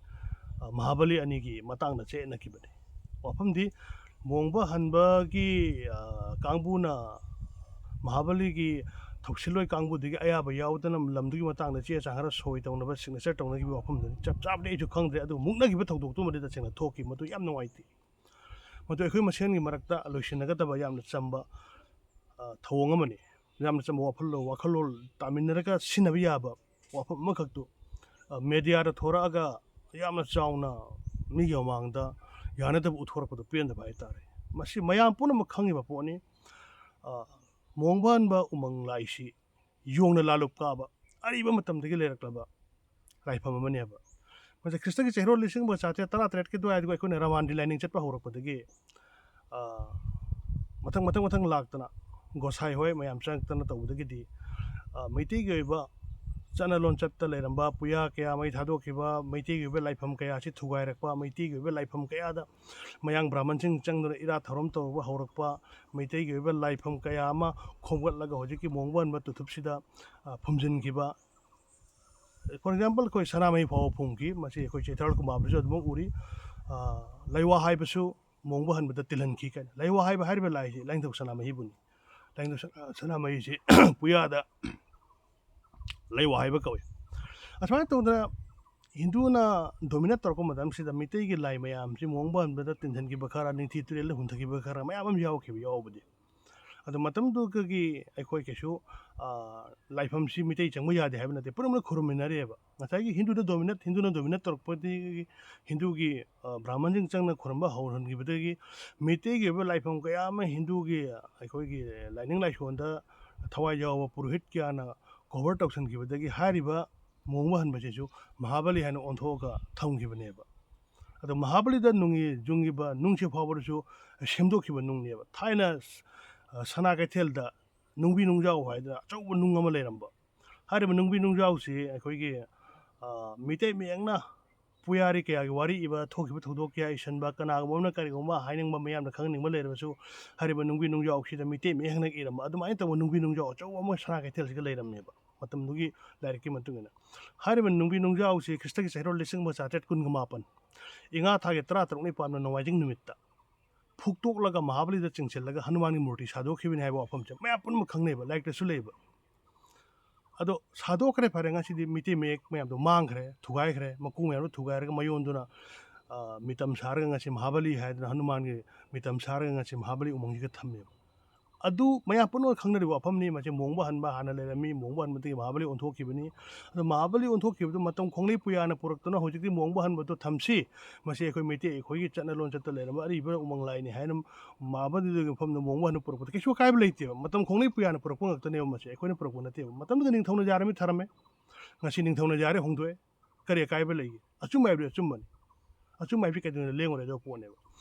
ꯑ, ꯃꯍꯥꯕꯂꯤ ꯑꯅꯤꯒꯤ ꯃꯇꯥꯡꯗ ꯆꯌꯦꯠꯅꯈꯤꯕꯅꯤ꯫ ꯋꯥꯐꯝꯗꯤ, ꯃꯣꯡꯕ ꯍꯟꯕꯒꯤ, ꯑ, ꯀꯥꯡꯕꯨꯅ ꯃꯍꯥꯕꯂꯤꯒꯤ ꯊꯧꯁꯤꯜꯂꯣꯏ ꯀꯥꯡꯕꯨꯗꯒꯤ ꯑꯌꯥꯕ ꯌꯥꯎꯗꯅ ꯂꯝꯗꯨꯒꯤ ꯃꯇꯥꯡꯗ ꯆꯦ ꯆꯥꯡ ꯈꯔ ꯁꯣꯏ ꯇꯧꯅꯕ, ꯁꯤꯒꯅꯦꯆꯔ ꯇꯧꯅꯈꯤꯕ ꯋꯥꯐꯝꯗꯨꯅꯤ꯫ ꯆꯞ ꯆꯥꯕꯗꯤ ꯑꯩꯁꯨ ꯈꯪꯗ꯭ꯔꯦ, ꯑꯗꯨꯕꯨ ꯃꯨꯛꯅꯈꯤꯕ ꯊꯧꯗꯣꯛꯇꯨꯃꯗꯤ ꯇꯁꯦꯡꯅ ꯊꯣꯛꯈꯤ꯫ ꯃꯗꯨ ꯌꯥꯝ ꯅꯨꯡꯉꯥꯏꯇꯦ꯫ ꯃꯗꯨ ꯑꯩꯈꯣꯏ ꯃꯁꯦꯟꯒꯤ ꯃꯔꯛꯇ ꯂꯣꯏꯁꯤꯟꯅꯒꯗꯕ ꯌꯥꯝꯅ ꯆꯝꯕ, ꯑ, ꯊꯧꯑꯣꯡ ꯑꯃꯅꯤ꯫ ꯌꯥꯝꯅ ꯆꯝꯕ ꯋꯥꯈꯜꯂꯣꯟ, ꯋꯥꯈꯜꯂꯣꯟ ꯇꯥꯃꯤꯟꯅꯔꯒ ꯁꯤꯖꯤꯟꯅꯕ ꯌꯥꯕ ꯋꯥꯐꯝ ꯑꯃꯈꯛꯇꯨ, ꯑ, ꯃꯦꯗꯤꯌꯥꯗ ꯊꯣꯔꯛꯑꯒ ꯌꯥꯝꯅ ꯆꯥꯎꯅ ꯃꯤꯒꯤ ꯃꯃꯥꯡꯗ ꯌꯥꯅꯗꯕ ꯎꯠꯊꯣꯔꯛꯄꯗꯨ ꯄꯦꯟꯗꯕ ꯍꯥꯏꯇꯥꯔꯦ꯫ ꯃꯁꯤ ꯃꯌꯥꯝ ꯄꯨꯝꯅꯃꯛ ꯈꯪꯉꯤꯕ ꯄꯣꯠꯅꯤ꯫ ꯑ, ꯃꯣꯡꯕ ꯍꯟꯕ ꯎꯃꯪ ꯂꯥꯏꯁꯤ ꯌꯣꯡꯅ ꯂꯥꯂꯨꯞ ꯀꯥꯕ ꯑꯔꯤꯕ ꯃꯇꯝꯗꯒꯤ ꯂꯩꯔꯛꯂꯕ ꯂꯥꯏꯐꯝ ꯑꯃꯅꯦꯕ꯫ ꯃꯁꯤ ꯈ꯭ꯔꯤꯁꯇꯒꯤ ꯆꯍꯤꯔꯣꯜ ꯂꯤꯁꯤꯡ ꯑꯃꯒ ꯆꯥꯇ꯭ꯔꯦꯠ ꯇꯔꯥꯇꯔꯦꯠꯀꯤ ꯑꯗꯨꯋꯥꯏꯗꯨꯒ ꯑꯩꯈꯣꯏꯅ ꯔꯥꯃꯥꯟꯗꯤ ꯂꯥꯏꯅꯤꯡ ꯆꯠꯄ ꯍꯧꯔꯛꯄꯗꯒꯤ, ꯑ, ꯃꯊꯪ, ꯃꯊꯪ, ꯃꯊꯪ ꯂꯥꯛꯇꯅ ꯒꯣꯁꯥꯏ ꯍꯣꯏ ꯃꯌꯥꯝ ꯆꯪꯉꯛꯇꯅ ꯇꯧꯕꯗꯒꯤꯗꯤ ꯃꯩꯇꯩꯒꯤ ꯑꯣꯏꯕ ꯆꯠꯅ ꯂꯣꯟꯆꯠꯇ ꯂꯩꯔꯝꯕ ꯄꯨꯌꯥ ꯀꯌꯥ ꯃꯩ ꯊꯥꯗꯣꯛꯈꯤꯕ, ꯃꯩꯇꯩꯒꯤ ꯑꯣꯏꯕ ꯂꯥꯏꯐꯝ ꯀꯌꯥ ꯑꯁꯤ ꯊꯨꯒꯥꯏꯔꯛꯄ, ꯃꯩꯇꯩꯒꯤ ꯑꯣꯏꯕ ꯂꯥꯏꯐꯝ ꯀꯌꯥꯗ ꯃꯌꯥꯡ ꯕ꯭ꯔꯥꯍꯃꯟꯁꯤꯡ ꯆꯪꯗꯨꯅ ꯏꯔꯥ ꯊꯧꯔꯝ ꯇꯧꯕ ꯍꯧꯔꯛꯄ, ꯃꯩꯇꯩꯒꯤ ꯑꯣꯏꯕ ꯂꯥꯏꯐꯝ ꯀꯌꯥ ꯑꯃ ꯈꯣꯝꯒꯠꯂꯒ ꯍꯧꯖꯤꯛꯀꯤ ꯃꯣꯡꯕ ꯍꯟꯕ ꯇꯨꯊꯨꯞꯁꯤꯗ ꯐꯨꯝꯖꯤꯟꯈꯤꯕ꯫ For example, ꯑꯩꯈꯣꯏ ꯁꯅꯥꯃꯍꯤ ꯐꯥꯎꯕ ꯐꯨꯝꯈꯤ꯫ ꯃꯁꯤ ꯑꯩꯈꯣꯏ ꯆꯩꯊꯥꯔꯣꯜ ꯀꯨꯝꯕꯥꯕꯗꯁꯨ ꯑꯗꯨꯃꯛ ꯎꯔꯤ꯫ ꯂꯩꯋꯥ ꯍꯥꯏꯕꯁꯨ ꯃꯣꯡꯕ ꯍꯟꯕꯗ ꯇꯤꯜꯍꯟꯈꯤ ꯀꯥꯏꯅ꯫ ꯂꯩꯋꯥ ꯍꯥꯏꯕ ꯍꯥꯏꯔꯤꯕ ꯂꯥꯏꯁꯤ ꯂꯥꯏꯅꯤꯡꯊꯧ ꯁꯅꯥꯃꯍꯤꯕꯨꯅꯤ꯫ ꯂꯥꯏꯅꯤꯡꯊꯧ ꯁꯅꯥꯃꯍꯤꯁꯤ ꯄꯨꯌꯥꯗ ꯂꯩꯋꯥ ꯍꯥꯏꯕ ꯀꯧꯏ꯫ ꯑꯁꯨꯃꯥꯏꯅ ꯇꯧꯗꯅ ꯍꯤꯟꯗꯨꯅ ꯗꯣꯃꯤꯅꯦꯠ ꯇꯧꯔꯛꯄ ꯃꯇꯝꯁꯤꯗ ꯃꯤꯇꯩꯒꯤ ꯂꯥꯏ ꯃꯌꯥꯝꯁꯤ ꯃꯣꯡꯕ ꯍꯟꯕꯗ ꯇꯤꯟꯁꯤꯟꯈꯤꯕ ꯈꯔ, ꯅꯤꯡꯊꯤ ꯇꯨꯔꯦꯜꯗ ꯍꯨꯟꯊꯈꯤꯕ ꯈꯔ ꯃꯌꯥꯝ ꯑꯃ ꯌꯥꯎꯈꯤꯕ ꯌꯥꯎꯕꯗꯤ꯫ ꯑꯗꯣ ꯃꯇꯝꯗꯨꯒꯤ ꯑꯩꯈꯣꯏ ꯀꯩꯁꯨ ꯂꯥꯏꯐꯝꯁꯤ ꯃꯤꯇꯩ ꯆꯪꯕ ꯌꯥꯗꯦ ꯍꯥꯏꯕ ꯅꯠꯇꯦ, ꯄꯨꯝꯅꯃꯛ ꯈꯨꯔꯨꯝꯃꯤꯟꯅꯔꯤꯑꯕ꯫ ꯉꯁꯥꯏꯒꯤ ꯍꯤꯟꯗꯨꯗ ꯗꯣꯃꯤꯅꯦꯠ ꯍꯤꯟꯗꯨꯅ ꯗꯣꯃꯤꯅꯦꯠ ꯇꯧꯔꯛꯄꯗꯒꯤ ꯍꯤꯟꯗꯨꯒꯤ ꯕ꯭ꯔꯥꯍꯃꯟꯁꯤꯡ ꯆꯪꯅ ꯈꯨꯔꯨꯝꯕ ꯍꯧꯍꯟꯈꯤꯕꯗꯒꯤ ꯃꯤꯇꯩꯒꯤ ꯑꯣꯏꯕ ꯂꯥꯏꯐꯝ ꯀꯌꯥ ꯑꯃ ꯍꯤꯟꯗꯨꯒꯤ ꯑꯩꯈꯣꯏꯒꯤ ꯂꯥꯏꯅꯤꯡ ꯂꯥꯏꯁꯣꯟꯗ ꯊꯋꯥꯏ ꯌꯥꯎꯕ ꯄꯨꯔꯣꯍꯤꯠ ꯀꯌꯥꯅ ꯀꯣꯚꯔ ꯇꯧꯁꯤꯟꯈꯤꯕꯗꯒꯤ ꯍꯥꯏꯔꯤꯕ ꯃꯣꯡꯕ ꯍꯟꯕꯁꯤꯁꯨ ꯃꯍꯥꯕꯂꯤ ꯍꯥꯏꯅ ꯑꯣꯟꯊꯣꯛꯑꯒ ꯊꯝꯈꯤꯕꯅꯦꯕ꯫ ꯑꯗꯣ ꯃꯍꯥꯕꯂꯤꯗ ꯅꯨꯡꯒꯤ ꯌꯨꯡꯉꯤꯕ ꯅꯨꯡꯁꯤ ꯐꯥꯎꯕꯗꯁꯨ ꯁꯦꯝꯗꯣꯛꯈꯤꯕ ꯅꯨꯡꯅꯦꯕ꯫ ꯊꯥꯏꯅ ꯁꯅꯥ ꯀꯩꯊꯦꯜꯗ ꯅꯨꯡꯕꯤ ꯅꯨꯡꯖꯥꯎ ꯍꯥꯏꯗꯅ ꯑꯆꯧꯕ ꯅꯨꯡ ꯑꯃ ꯂꯩꯔꯝꯕ꯫ ꯍꯥꯏꯔꯤꯕ ꯅꯨꯡꯕꯤ ꯅꯨꯡꯖꯥꯎꯁꯤ ꯑꯩꯈꯣꯏꯒꯤ ꯃꯤꯇꯩ ꯃꯌꯦꯛꯅ ꯄꯨꯌꯥꯔꯤ ꯀꯌꯥꯒꯤ ꯋꯥꯔꯤ ꯏꯕ, ꯊꯣꯛꯈꯤꯕ ꯊꯧꯗꯣꯛ ꯀꯌꯥ ꯏꯁꯤꯟꯕ, ꯀꯅꯥꯒꯨꯝꯕ ꯑꯃꯅ ꯀꯔꯤꯒꯨꯝꯕ ꯍꯥꯏꯅꯤꯡꯕ, ꯃꯌꯥꯝꯅ ꯈꯪꯅꯤꯡꯕ ꯂꯩꯔꯕꯁꯨ ꯍꯥꯏꯔꯤꯕ ꯅꯨꯡꯕꯤ ꯅꯨꯡꯖꯥꯎꯁꯤꯗ ꯃꯤꯇꯩ ꯃꯌꯦꯛꯅ ꯏꯔꯝꯕ ꯑꯗꯨꯃꯥꯏꯅ ꯇꯧꯕ ꯅꯨꯡꯕꯤ ꯅꯨꯡꯖꯥꯎ ꯑꯆꯧꯕ ꯑꯃ ꯁꯅꯥ ꯀꯩꯊꯦꯜꯁꯤꯗ ꯂꯩꯔꯝꯃꯦꯕ꯫ ꯃꯇꯝꯗꯨꯒꯤ ꯂꯥꯏꯔꯤꯛꯀꯤ ꯃꯇꯨꯡ ꯏꯟꯅ ꯍꯥꯏꯔꯤꯕ ꯅꯨꯡꯕꯤ ꯅꯨꯡꯖꯥꯎꯁꯤ ꯈ꯭ꯔꯤꯁꯇꯒꯤ ꯆꯍꯤꯔꯣꯜ ꯂꯤꯁꯤꯡ ꯑꯃ ꯆꯥꯇ꯭ꯔꯦꯠ ꯀꯨꯟꯒ ꯃꯥꯄꯟ ꯏꯉꯥ ꯊꯥꯒꯤ ꯇꯔꯥ ꯇꯔꯨꯛꯅꯤ ꯄꯥꯟꯕ ꯅꯣꯡꯃꯥꯏꯖꯤꯡ ꯅꯨꯃꯤꯠꯇ ꯐꯨꯛꯇꯣꯛꯂꯒ ꯃꯍꯥꯕꯂꯤꯗ ꯆꯤꯡꯁꯤꯜꯂꯒ ꯍꯅꯨꯃꯥꯟꯒꯤ ꯃꯨꯔꯇꯤ ꯁꯥꯗꯣꯛꯈꯤꯕꯅꯤ ꯍꯥꯏꯕ ꯋꯥꯐꯝꯁꯦ ꯃꯌꯥꯝ ꯄꯨꯝꯅꯃꯛ ꯈꯪꯅꯩꯕ, ꯂꯥꯏꯔꯤꯛꯇꯁꯨ ꯂꯩꯕ꯫ ꯑꯗꯣ ꯁꯥꯗꯣꯛꯈ꯭ꯔꯦ, ꯐꯔꯦ, ꯉꯁꯤꯗꯤ ꯃꯤꯇꯩ ꯃꯌꯦꯛ ꯃꯌꯥꯝꯗꯣ ꯃꯥꯡꯈ꯭ꯔꯦ, ꯊꯨꯒꯥꯏꯈ꯭ꯔꯦ, ꯃꯀꯣꯛ ꯃꯌꯥꯝꯗꯣ ꯊꯨꯒꯥꯏꯔꯒ ꯃꯌꯣꯟꯗꯨꯅ ꯃꯤꯇꯝ ꯁꯥꯔꯒ ꯉꯁꯤ ꯃꯍꯥꯕꯂꯤ ꯍꯥꯏꯗꯅ ꯍꯅꯨꯃꯥꯟꯒꯤ ꯃꯤꯇꯝ ꯁꯥꯔꯒ ꯉꯁꯤ ꯃꯍꯥꯕꯂꯤ ꯎꯃꯪꯁꯤꯒ ꯊꯝꯃꯦꯕ꯫ ꯑꯗꯨ ꯃꯌꯥꯝ ꯄꯨꯝꯅꯃꯛ ꯈꯪꯅꯔꯤꯕ ꯋꯥꯐꯝꯅꯤ꯫ ꯃꯁꯤ ꯃꯣꯡꯕ ꯍꯟꯕ ꯍꯥꯟꯅ ꯂꯩꯔꯝꯃꯤ, ꯃꯣꯡꯕ ꯍꯟꯕꯗꯒꯤ ꯃꯍꯥꯕꯂꯤ ꯑꯣꯟꯊꯣꯛꯈꯤꯕꯅꯤ꯫ ꯑꯗꯣ ꯃꯍꯥꯕꯂꯤ ꯑꯣꯟꯊꯣꯛꯈꯤꯕꯗꯨ ꯃꯇꯝ ꯈꯣꯡꯂꯩ ꯄꯨꯌꯥꯅ ꯄꯨꯔꯛꯇꯨꯅ ꯍꯧꯖꯤꯛꯇꯤ ꯃꯣꯡꯕ ꯍꯟꯕꯗꯣ ꯊꯝꯁꯤ, ꯃꯁꯤ ꯑꯩꯈꯣꯏ ꯃꯩꯇꯩ ꯑꯩꯈꯣꯏꯒꯤ ꯆꯠꯅ ꯂꯣꯟꯆꯠꯇ ꯂꯩꯔꯝꯕ ꯑꯔꯤꯕ ꯎꯃꯪ ꯂꯥꯏꯅꯤ ꯍꯥꯏꯅ ꯃꯍꯥꯕꯂꯤꯗꯨꯒꯤ ꯃꯐꯝꯗ ꯃꯣꯡꯕ ꯍꯟꯕ ꯄꯨꯔꯛꯄꯗ ꯀꯩꯁꯨ ꯑꯀꯥꯏꯕ ꯂꯩꯇꯦꯕ꯫ ꯃꯇꯝ ꯈꯣꯡꯂꯩ ꯄꯨꯌꯥꯅ ꯄꯨꯔꯛꯄ ꯉꯥꯛꯇꯅꯦꯕ, ꯃꯁꯤ ꯑꯩꯈꯣꯏꯅ ꯄꯨꯔꯛꯄ ꯅꯠꯇꯦꯕ꯫ ꯃꯇꯝꯗꯨꯗ ꯅꯤꯡꯊꯧꯅ ꯌꯥꯔꯝꯃꯤ, ꯊꯔꯝꯃꯦ, ꯉꯁꯤ ꯅꯤꯡꯊꯧꯅ ꯌꯥꯔꯦ, ꯍꯣꯡꯗꯣꯛꯑꯦ꯫ ꯀꯔꯤ ꯑꯀꯥꯏꯕ ꯂꯩꯒꯦ? ꯑꯆꯨꯝꯕ ꯍꯥꯏꯕꯗꯤ ꯑꯆꯨꯝꯕꯅꯤ꯫ ꯑꯆꯨꯝꯕ ꯍꯥꯏꯕꯁꯤ ꯀꯩꯗꯧꯅ ꯂꯦꯡꯉꯨꯔꯣꯏꯗꯕ ꯄꯣꯠꯅꯦꯕ꯫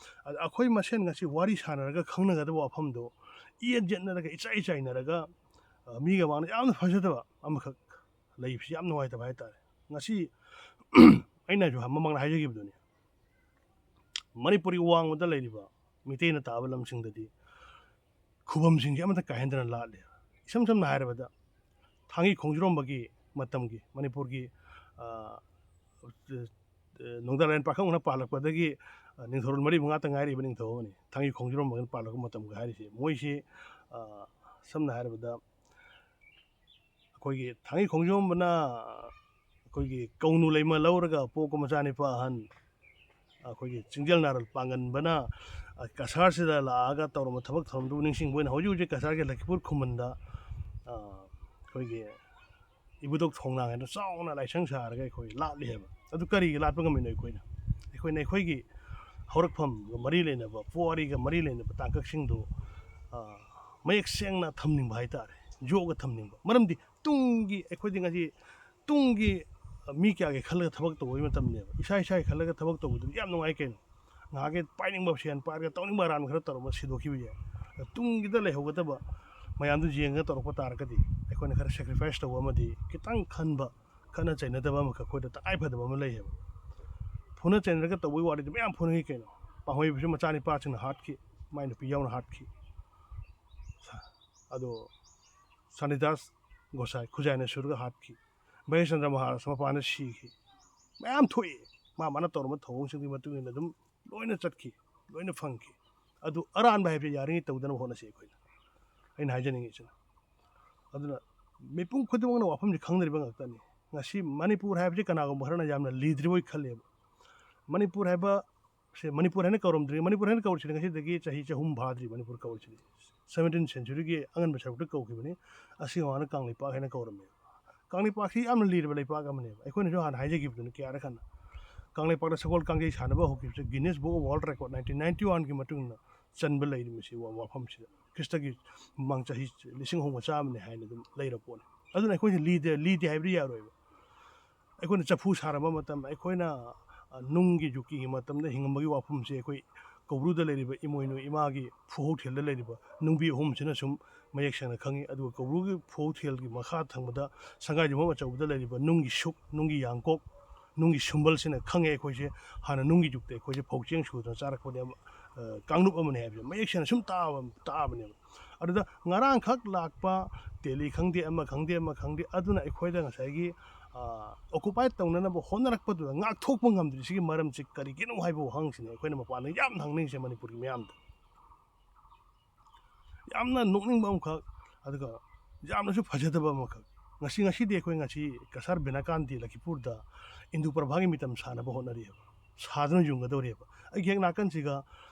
ꯑꯗ ꯑꯩꯈꯣꯏ ꯃꯁꯦꯟ ꯉꯁꯤ ꯋꯥꯔꯤ ꯁꯥꯟꯅꯔꯒ ꯈꯪꯅꯒꯗꯕ ꯋꯥꯐꯝꯗꯣ ꯏꯌꯦꯠ ꯌꯦꯠꯅꯔꯒ, ꯏꯆꯥꯏ ꯆꯥꯏꯅꯔꯒ, ꯃꯤꯒ ꯃꯥꯡꯗ ꯌꯥꯝꯅ ꯐꯖꯗꯕ ꯑꯃꯈꯛ ꯂꯩꯕꯁꯤ ꯌꯥꯝ ꯅꯨꯡꯉꯥꯏꯇꯕ ꯍꯥꯏꯇꯥꯔꯦ꯫ ꯉꯁꯤ ꯑꯩꯅꯁꯨ ꯃꯃꯥꯡꯗ ꯍꯥꯏꯖꯈꯤꯕꯗꯨꯅꯤ, ꯃꯅꯤꯄꯨꯔꯒꯤ ꯋꯥꯡꯃꯗ ꯂꯩꯔꯤꯕ ꯃꯤꯇꯩꯅ ꯇꯥꯕ ꯂꯝꯁꯤꯡꯗꯗꯤ ꯈꯨꯕꯝꯁꯤꯡꯁꯦ ꯑꯃꯠꯇ ꯀꯥꯏꯍꯟꯗꯅ ꯂꯥꯠꯂꯤ꯫ ꯏꯁꯝ ꯁꯝꯅ ꯍꯥꯏꯔꯕꯗ, ꯊꯥꯡꯒꯤ ꯈꯣꯡꯖ꯭ꯔꯣꯝꯕꯒꯤ ꯃꯇꯝꯒꯤ ꯃꯅꯤꯄꯨꯔꯒꯤ, ꯑ, ꯑ, ꯅꯣꯡꯗꯥ ꯂꯥꯏꯔꯦꯟ ꯄꯥꯈꯪꯕꯅ ꯄꯥꯜꯂꯛꯄꯗꯒꯤ, ꯑ, ꯅꯤꯡꯊꯧꯔꯣꯜ ꯃꯔꯤ ꯃꯉꯥꯇ ꯉꯥꯏꯔꯤꯕ ꯅꯤꯡꯊꯧ ꯑꯃꯅꯤ꯫ ꯊꯥꯡꯒꯤ ꯈꯣꯡꯖ꯭ꯔꯣꯝꯕꯒꯤ ꯄꯥꯜꯂꯛꯄ ꯃꯇꯝꯒ ꯍꯥꯏꯔꯤꯁꯤ ꯃꯣꯏꯁꯤ, ꯑ, ꯁꯝꯅ ꯍꯥꯏꯔꯕꯗ, ꯑꯩꯈꯣꯏꯒꯤ ꯊꯥꯡꯒꯤ ꯈꯣꯡꯖꯣꯝꯕꯅ ꯑꯩꯈꯣꯏꯒꯤ ꯀꯧꯅꯨ ꯂꯩꯃ ꯂꯧꯔꯒ ꯄꯣꯛꯄ ꯃꯆꯥꯅꯤꯄꯥ ꯑꯍꯟ, ꯑꯩꯈꯣꯏꯒꯤ ꯆꯤꯡꯖꯦꯜ ꯅꯥꯔꯣꯜ ꯄꯥꯡꯒꯟꯕꯅ, ꯑ, ꯀꯁꯥꯔꯁꯤꯗ ꯂꯥꯛꯑꯒ ꯇꯧꯔꯝꯕ ꯊꯕꯛ ꯊꯧꯔꯝꯗꯨꯕꯨ ꯅꯤꯡꯁꯤꯡꯕ ꯑꯣꯏꯅ ꯍꯧꯖꯤꯛ ꯍꯧꯖꯤꯛ ꯀꯁꯥꯔꯒꯤ ꯂꯈꯤꯄꯨꯔ ꯈꯨꯃꯟꯗ, ꯑ, ꯑꯩꯈꯣꯏꯒꯤ ꯏꯕꯨꯙꯧ ꯊꯣꯡꯅꯥꯡ ꯍꯥꯏꯅ ꯆꯥꯎꯅ ꯂꯥꯏꯁꯪ ꯁꯥꯔꯒ ꯑꯩꯈꯣꯏ ꯂꯥꯠꯂꯤ ꯍꯥꯏꯕ꯫ ꯑꯗꯨ ꯀꯔꯤꯒꯤ ꯂꯥꯠꯄ ꯉꯝꯃꯤꯅꯣ ꯑꯩꯈꯣꯏꯅ? ꯑꯩꯈꯣꯏꯅ ꯑꯩꯈꯣꯏꯒꯤ ꯍꯧꯔꯛꯐꯝꯒ ꯃꯔꯤ ꯂꯩꯅꯕ, ꯄꯨꯋꯥꯔꯤꯒ ꯃꯔꯤ ꯂꯩꯅꯕ ꯇꯥꯡꯀꯛꯁꯤꯡꯗꯨ, ꯑ, ꯃꯌꯦꯛ ꯁꯦꯡꯅ ꯊꯝꯅꯤꯡꯕ ꯍꯥꯏꯇꯥꯔꯦ, ꯌꯣꯛꯑꯒ ꯊꯝꯅꯤꯡꯕ꯫ ꯃꯔꯝꯗꯤ ꯇꯨꯡꯒꯤ, ꯑꯩꯈꯣꯏꯗꯤ ꯉꯁꯤ ꯇꯨꯡꯒꯤ ꯃꯤ ꯀꯌꯥꯒꯤ ꯈꯜꯂꯒ ꯊꯕꯛ ꯇꯧꯕꯒꯤ ꯃꯇꯝꯅꯦꯕ꯫ ꯏꯁꯥ ꯏꯁꯥꯒꯤ ꯈꯜꯂꯒ ꯊꯕꯛ ꯇꯧꯕꯗꯨꯗꯤ ꯌꯥꯝ ꯅꯨꯡꯉꯥꯏ ꯀꯩꯅꯣ꯫ ꯉꯥꯏꯍꯥꯛꯀꯤ ꯄꯥꯏꯅꯤꯡꯕ ꯁꯦꯟ ꯄꯥꯏꯔꯒ ꯇꯧꯅꯤꯡꯕ ꯑꯔꯥꯟꯕ ꯈꯔ ꯇꯧꯔꯝꯃ ꯁꯤꯗꯣꯛꯈꯤꯕ ꯌꯥꯏ꯫ ꯑꯗꯣ ꯇꯨꯡꯒꯤꯗ ꯂꯩꯍꯧꯒꯗꯕ ꯃꯌꯥꯝꯗꯨ ꯌꯦꯡꯉꯒ ꯇꯧꯔꯛꯄ ꯇꯥꯔꯒꯗꯤ ꯑꯩꯈꯣꯏꯅ ꯈꯔ sacrifice ꯇꯧꯕ ꯑꯃꯗꯤ ꯈꯤꯇꯪ ꯈꯟꯕ, ꯈꯠꯅ ꯆꯩꯅꯗꯕ ꯑꯃꯈꯛ ꯑꯩꯈꯣꯏꯗ ꯇꯉꯥꯏ ꯐꯗꯕ ꯑꯃ ꯂꯩꯌꯦꯕ꯫ ꯐꯨꯅ ꯆꯩꯅꯔꯒ ꯇꯧꯕꯒꯤ ꯋꯥꯔꯤꯗꯤ ꯃꯌꯥꯝ ꯐꯨꯅꯈꯤ ꯀꯩꯅꯣ꯫ ꯄꯥꯡꯍꯣꯏꯕꯁꯨ ꯃꯆꯥꯅꯤꯄꯥꯁꯤꯡꯅ ꯍꯥꯠꯈꯤ, ꯃꯥꯏ ꯅꯨꯄꯤ ꯌꯥꯎꯅ ꯍꯥꯠꯈꯤ꯫ ꯑꯗꯣ ꯁꯥꯅꯤꯗꯥꯁ ꯒꯣꯁꯥꯏ ꯈꯨꯖꯥꯏꯅ ꯁꯨꯔꯒ ꯍꯥꯠꯈꯤ꯫ ꯚꯩꯁꯆꯟꯗ꯭ꯔ ꯃꯍꯥꯔꯥꯖ ꯃꯄꯥꯟꯗ ꯁꯤꯈꯤ꯫ ꯃꯌꯥꯝ ꯊꯣꯛꯏ꯫ ꯃꯥ ꯃꯥꯅ ꯇꯧꯔꯝꯕ ꯊꯧꯑꯣꯡꯁꯤꯡꯒꯤ ꯃꯇꯨꯡ ꯏꯟꯅ ꯑꯗꯨꯝ ꯂꯣꯏꯅ ꯆꯠꯈꯤ, ꯂꯣꯏꯅ ꯐꯪꯈꯤ꯫ ꯑꯗꯨ ꯑꯔꯥꯟꯕ ꯍꯥꯏꯕꯁꯤ ꯌꯥꯔꯤꯉꯩ ꯇꯧꯗꯅꯕ ꯍꯣꯠꯅꯁꯤ ꯑꯩꯈꯣꯏꯅ, ꯑꯩꯅ ꯍꯥꯏꯖꯅꯤꯡꯉꯤꯁꯤꯅ꯫ ꯑꯗꯨꯅ ꯃꯤꯄꯨꯝ ꯈꯨꯗꯤꯡꯃꯛꯅ ꯋꯥꯐꯝꯁꯤ ꯈꯪꯅꯔꯤꯕ ꯉꯥꯛꯇꯅꯤ꯫ ꯉꯁꯤ ꯃꯅꯤꯄꯨꯔ ꯍꯥꯏꯕꯁꯤ ꯀꯅꯥꯒꯨꯝꯕ ꯈꯔꯅ ꯌꯥꯝꯅ ꯂꯤꯗ꯭ꯔꯤꯕꯣꯏ ꯈꯜꯂꯦꯕ꯫ ꯃꯅꯤꯄꯨꯔ ꯍꯥꯏꯕ ꯁꯦ ꯃꯅꯤꯄꯨꯔ ꯍꯥꯏꯅ ꯀꯧꯔꯝꯗ꯭ꯔꯤ꯫ ꯃꯅꯤꯄꯨꯔ ꯍꯥꯏꯅ ꯀꯧꯔꯤꯁꯤꯗꯤ ꯉꯁꯤꯗꯒꯤ ꯆꯍꯤ ꯆꯍꯨꯝ ꯐꯥꯗ꯭ꯔꯤ ꯃꯅꯤꯄꯨꯔ ꯀꯧꯔꯤꯁꯤꯗꯤ꯫ Seventeenth century ꯒꯤ ꯑꯉꯟꯕ ꯁꯔꯨꯛꯇ ꯀꯧꯈꯤꯕꯅꯤ꯫ ꯑꯁꯤ ꯃꯃꯥꯡꯗ ꯀꯪꯂꯩꯄꯥꯛ ꯍꯥꯏꯅ ꯀꯧꯔꯝꯃꯦꯕ꯫ ꯀꯪꯂꯩꯄꯥꯛꯁꯤ ꯌꯥꯝꯅ ꯂꯤꯔꯕ ꯂꯩꯄꯥꯛ ꯑꯃꯅꯦꯕ꯫ ꯑꯩꯈꯣꯏꯅꯁꯨ ꯍꯥꯟꯅ ꯍꯥꯏꯖꯈꯤꯕꯗꯨꯅꯤ ꯀꯌꯥꯔꯛ ꯍꯟꯅ꯫ ꯀꯪꯂꯩꯄꯥꯛꯇ ꯁꯒꯣꯜ ꯀꯥꯡꯖꯩ ꯁꯥꯟꯅꯕ ꯍꯧꯈꯤꯕꯁꯦ Guinness Book of World Record nineteen ninety one ꯒꯤ ꯃꯇꯨꯡ ꯏꯟꯅ ꯆꯟꯕ ꯂꯩꯔꯤꯕꯁꯤ ꯋꯥ-, ꯋꯥꯐꯝꯁꯤꯗ꯫ ꯈ꯭ꯔꯤꯁꯇꯒꯤ ꯃꯃꯥꯡ ꯆꯍꯤ ꯂꯤꯁꯤꯡ ꯑꯍꯨꯝꯒ ꯆꯥꯝꯃꯅꯤ ꯍꯥꯏꯅ ꯑꯗꯨꯝ ꯂꯩꯔꯕ ꯄꯣꯠꯅꯤ꯫ ꯑꯗꯨꯅ ꯑꯩꯈꯣꯏꯁꯦ ꯂꯤꯗꯦ, ꯂꯤꯗꯦ ꯍꯥꯏꯕꯗꯤ ꯌꯥꯔꯣꯏꯕ꯫ ꯑꯩꯈꯣꯏꯅ ꯆꯐꯨ ꯁꯥꯔꯝꯕ ꯃꯇꯝ, ꯑꯩꯈꯣꯏꯅ, ꯑ, ꯅꯨꯡꯒꯤ ꯖꯨꯛꯀꯤꯒꯤ ꯃꯇꯝꯗ ꯍꯤꯡꯉꯝꯕꯒꯤ ꯋꯥꯐꯝꯁꯦ ꯑꯩꯈꯣꯏ ꯀꯧꯕ꯭ꯔꯨꯗ ꯂꯩꯔꯤꯕ ꯏꯃꯣꯏꯅꯨ ꯏꯃꯥꯒꯤ ꯐꯨꯍꯧꯊꯦꯜꯗ ꯂꯩꯔꯤꯕ ꯅꯨꯡꯕꯤ ꯑꯍꯨꯝꯁꯤꯅ ꯁꯨꯝ ꯃꯌꯦꯛ ꯁꯦꯡꯅ ꯈꯪꯉꯤ꯫ ꯑꯗꯨꯒ ꯀꯧꯕ꯭ꯔꯨꯒꯤ ꯐꯧ ꯊꯦꯜꯒꯤ ꯃꯈꯥ ꯊꯪꯕꯗ ꯁꯪꯒꯥꯏ ꯌꯨꯝꯐꯝ ꯑꯆꯧꯕꯗ ꯂꯩꯔꯤꯕ ꯅꯨꯡꯒꯤ ꯁꯨꯛ, ꯅꯨꯡꯒꯤ ꯌꯥꯡꯀꯣꯛ, ꯅꯨꯡꯒꯤ ꯁꯨꯝꯕꯜꯁꯤꯅ ꯈꯪꯉꯦ ꯑꯩꯈꯣꯏꯁꯦ ꯍꯥꯟꯅ ꯅꯨꯡꯒꯤ ꯌꯨꯒꯇ ꯑꯩꯈꯣꯏꯁꯦ ꯐꯧ ꯆꯦꯡ ꯁꯨꯗꯅ ꯆꯥꯔꯛꯄꯅꯦꯕ, ꯑ, ꯀꯥꯡꯂꯨꯞ ꯑꯃꯅꯤ ꯍꯥꯏꯕꯁꯦ ꯃꯌꯦꯛ ꯁꯦꯡꯅ ꯁꯨꯝ ꯇꯥꯕ, ꯇꯥꯕꯅꯦꯕ꯫ ꯑꯗꯨꯗ ꯉꯔꯥꯡꯈꯛ ꯂꯥꯛꯄ ꯇꯦꯂꯤ ꯈꯪꯗꯦ, ꯑꯃ ꯈꯪꯗꯦ, ꯑꯃ ꯈꯪꯗꯦ, ꯑꯗꯨꯅ ꯑꯩꯈꯣꯏꯗ ꯉꯁꯥꯏꯒꯤ, ꯑ, ꯑꯣꯀꯨꯄꯥꯏ ꯇꯧꯅꯅꯕ ꯍꯣꯠꯅꯔꯛꯄꯗꯨꯗ ꯉꯥꯛꯊꯣꯛꯄ ꯉꯝꯗ꯭ꯔꯤꯁꯤꯒꯤ ꯃꯔꯝꯁꯤ ꯀꯔꯤꯒꯤꯅꯣ ꯍꯥꯏꯕ ꯋꯥꯍꯪꯁꯤꯅꯤ ꯑꯩꯈꯣꯏꯅ ꯃꯄꯥꯟꯗ ꯌꯥꯝꯅ ꯍꯪꯅꯤꯡꯉꯤꯁꯦ ꯃꯅꯤꯄꯨꯔꯒꯤ ꯃꯤꯌꯥꯝꯗ꯫ ꯌꯥꯝꯅ ꯅꯣꯛꯅꯤꯡꯕ ꯑꯃꯈꯛ, ꯑꯗꯨꯒ ꯌꯥꯝꯅꯁꯨ ꯐꯖꯗꯕ ꯑꯃꯈꯛ, ꯉꯁꯤ, ꯉꯁꯤꯗꯤ ꯑꯩꯈꯣꯏ ꯉꯁꯤ ꯀꯁꯥꯔ ꯕꯤꯅꯥꯀꯥꯟꯇꯤ ꯂꯈꯤꯄꯨꯔꯗ ꯏꯟꯗꯨ ꯄ꯭ꯔꯚꯥꯒꯤ ꯃꯤꯇꯝ ꯁꯥꯟꯅꯕ ꯍꯣꯠꯅꯔꯤꯑꯕ, ꯁꯥꯗꯨꯅ ꯌꯨꯡꯒꯗꯧꯔꯤꯑꯕ꯫ ꯑꯩꯒꯤ ꯍꯦꯛ ꯅꯥꯀꯟꯁꯤꯒ,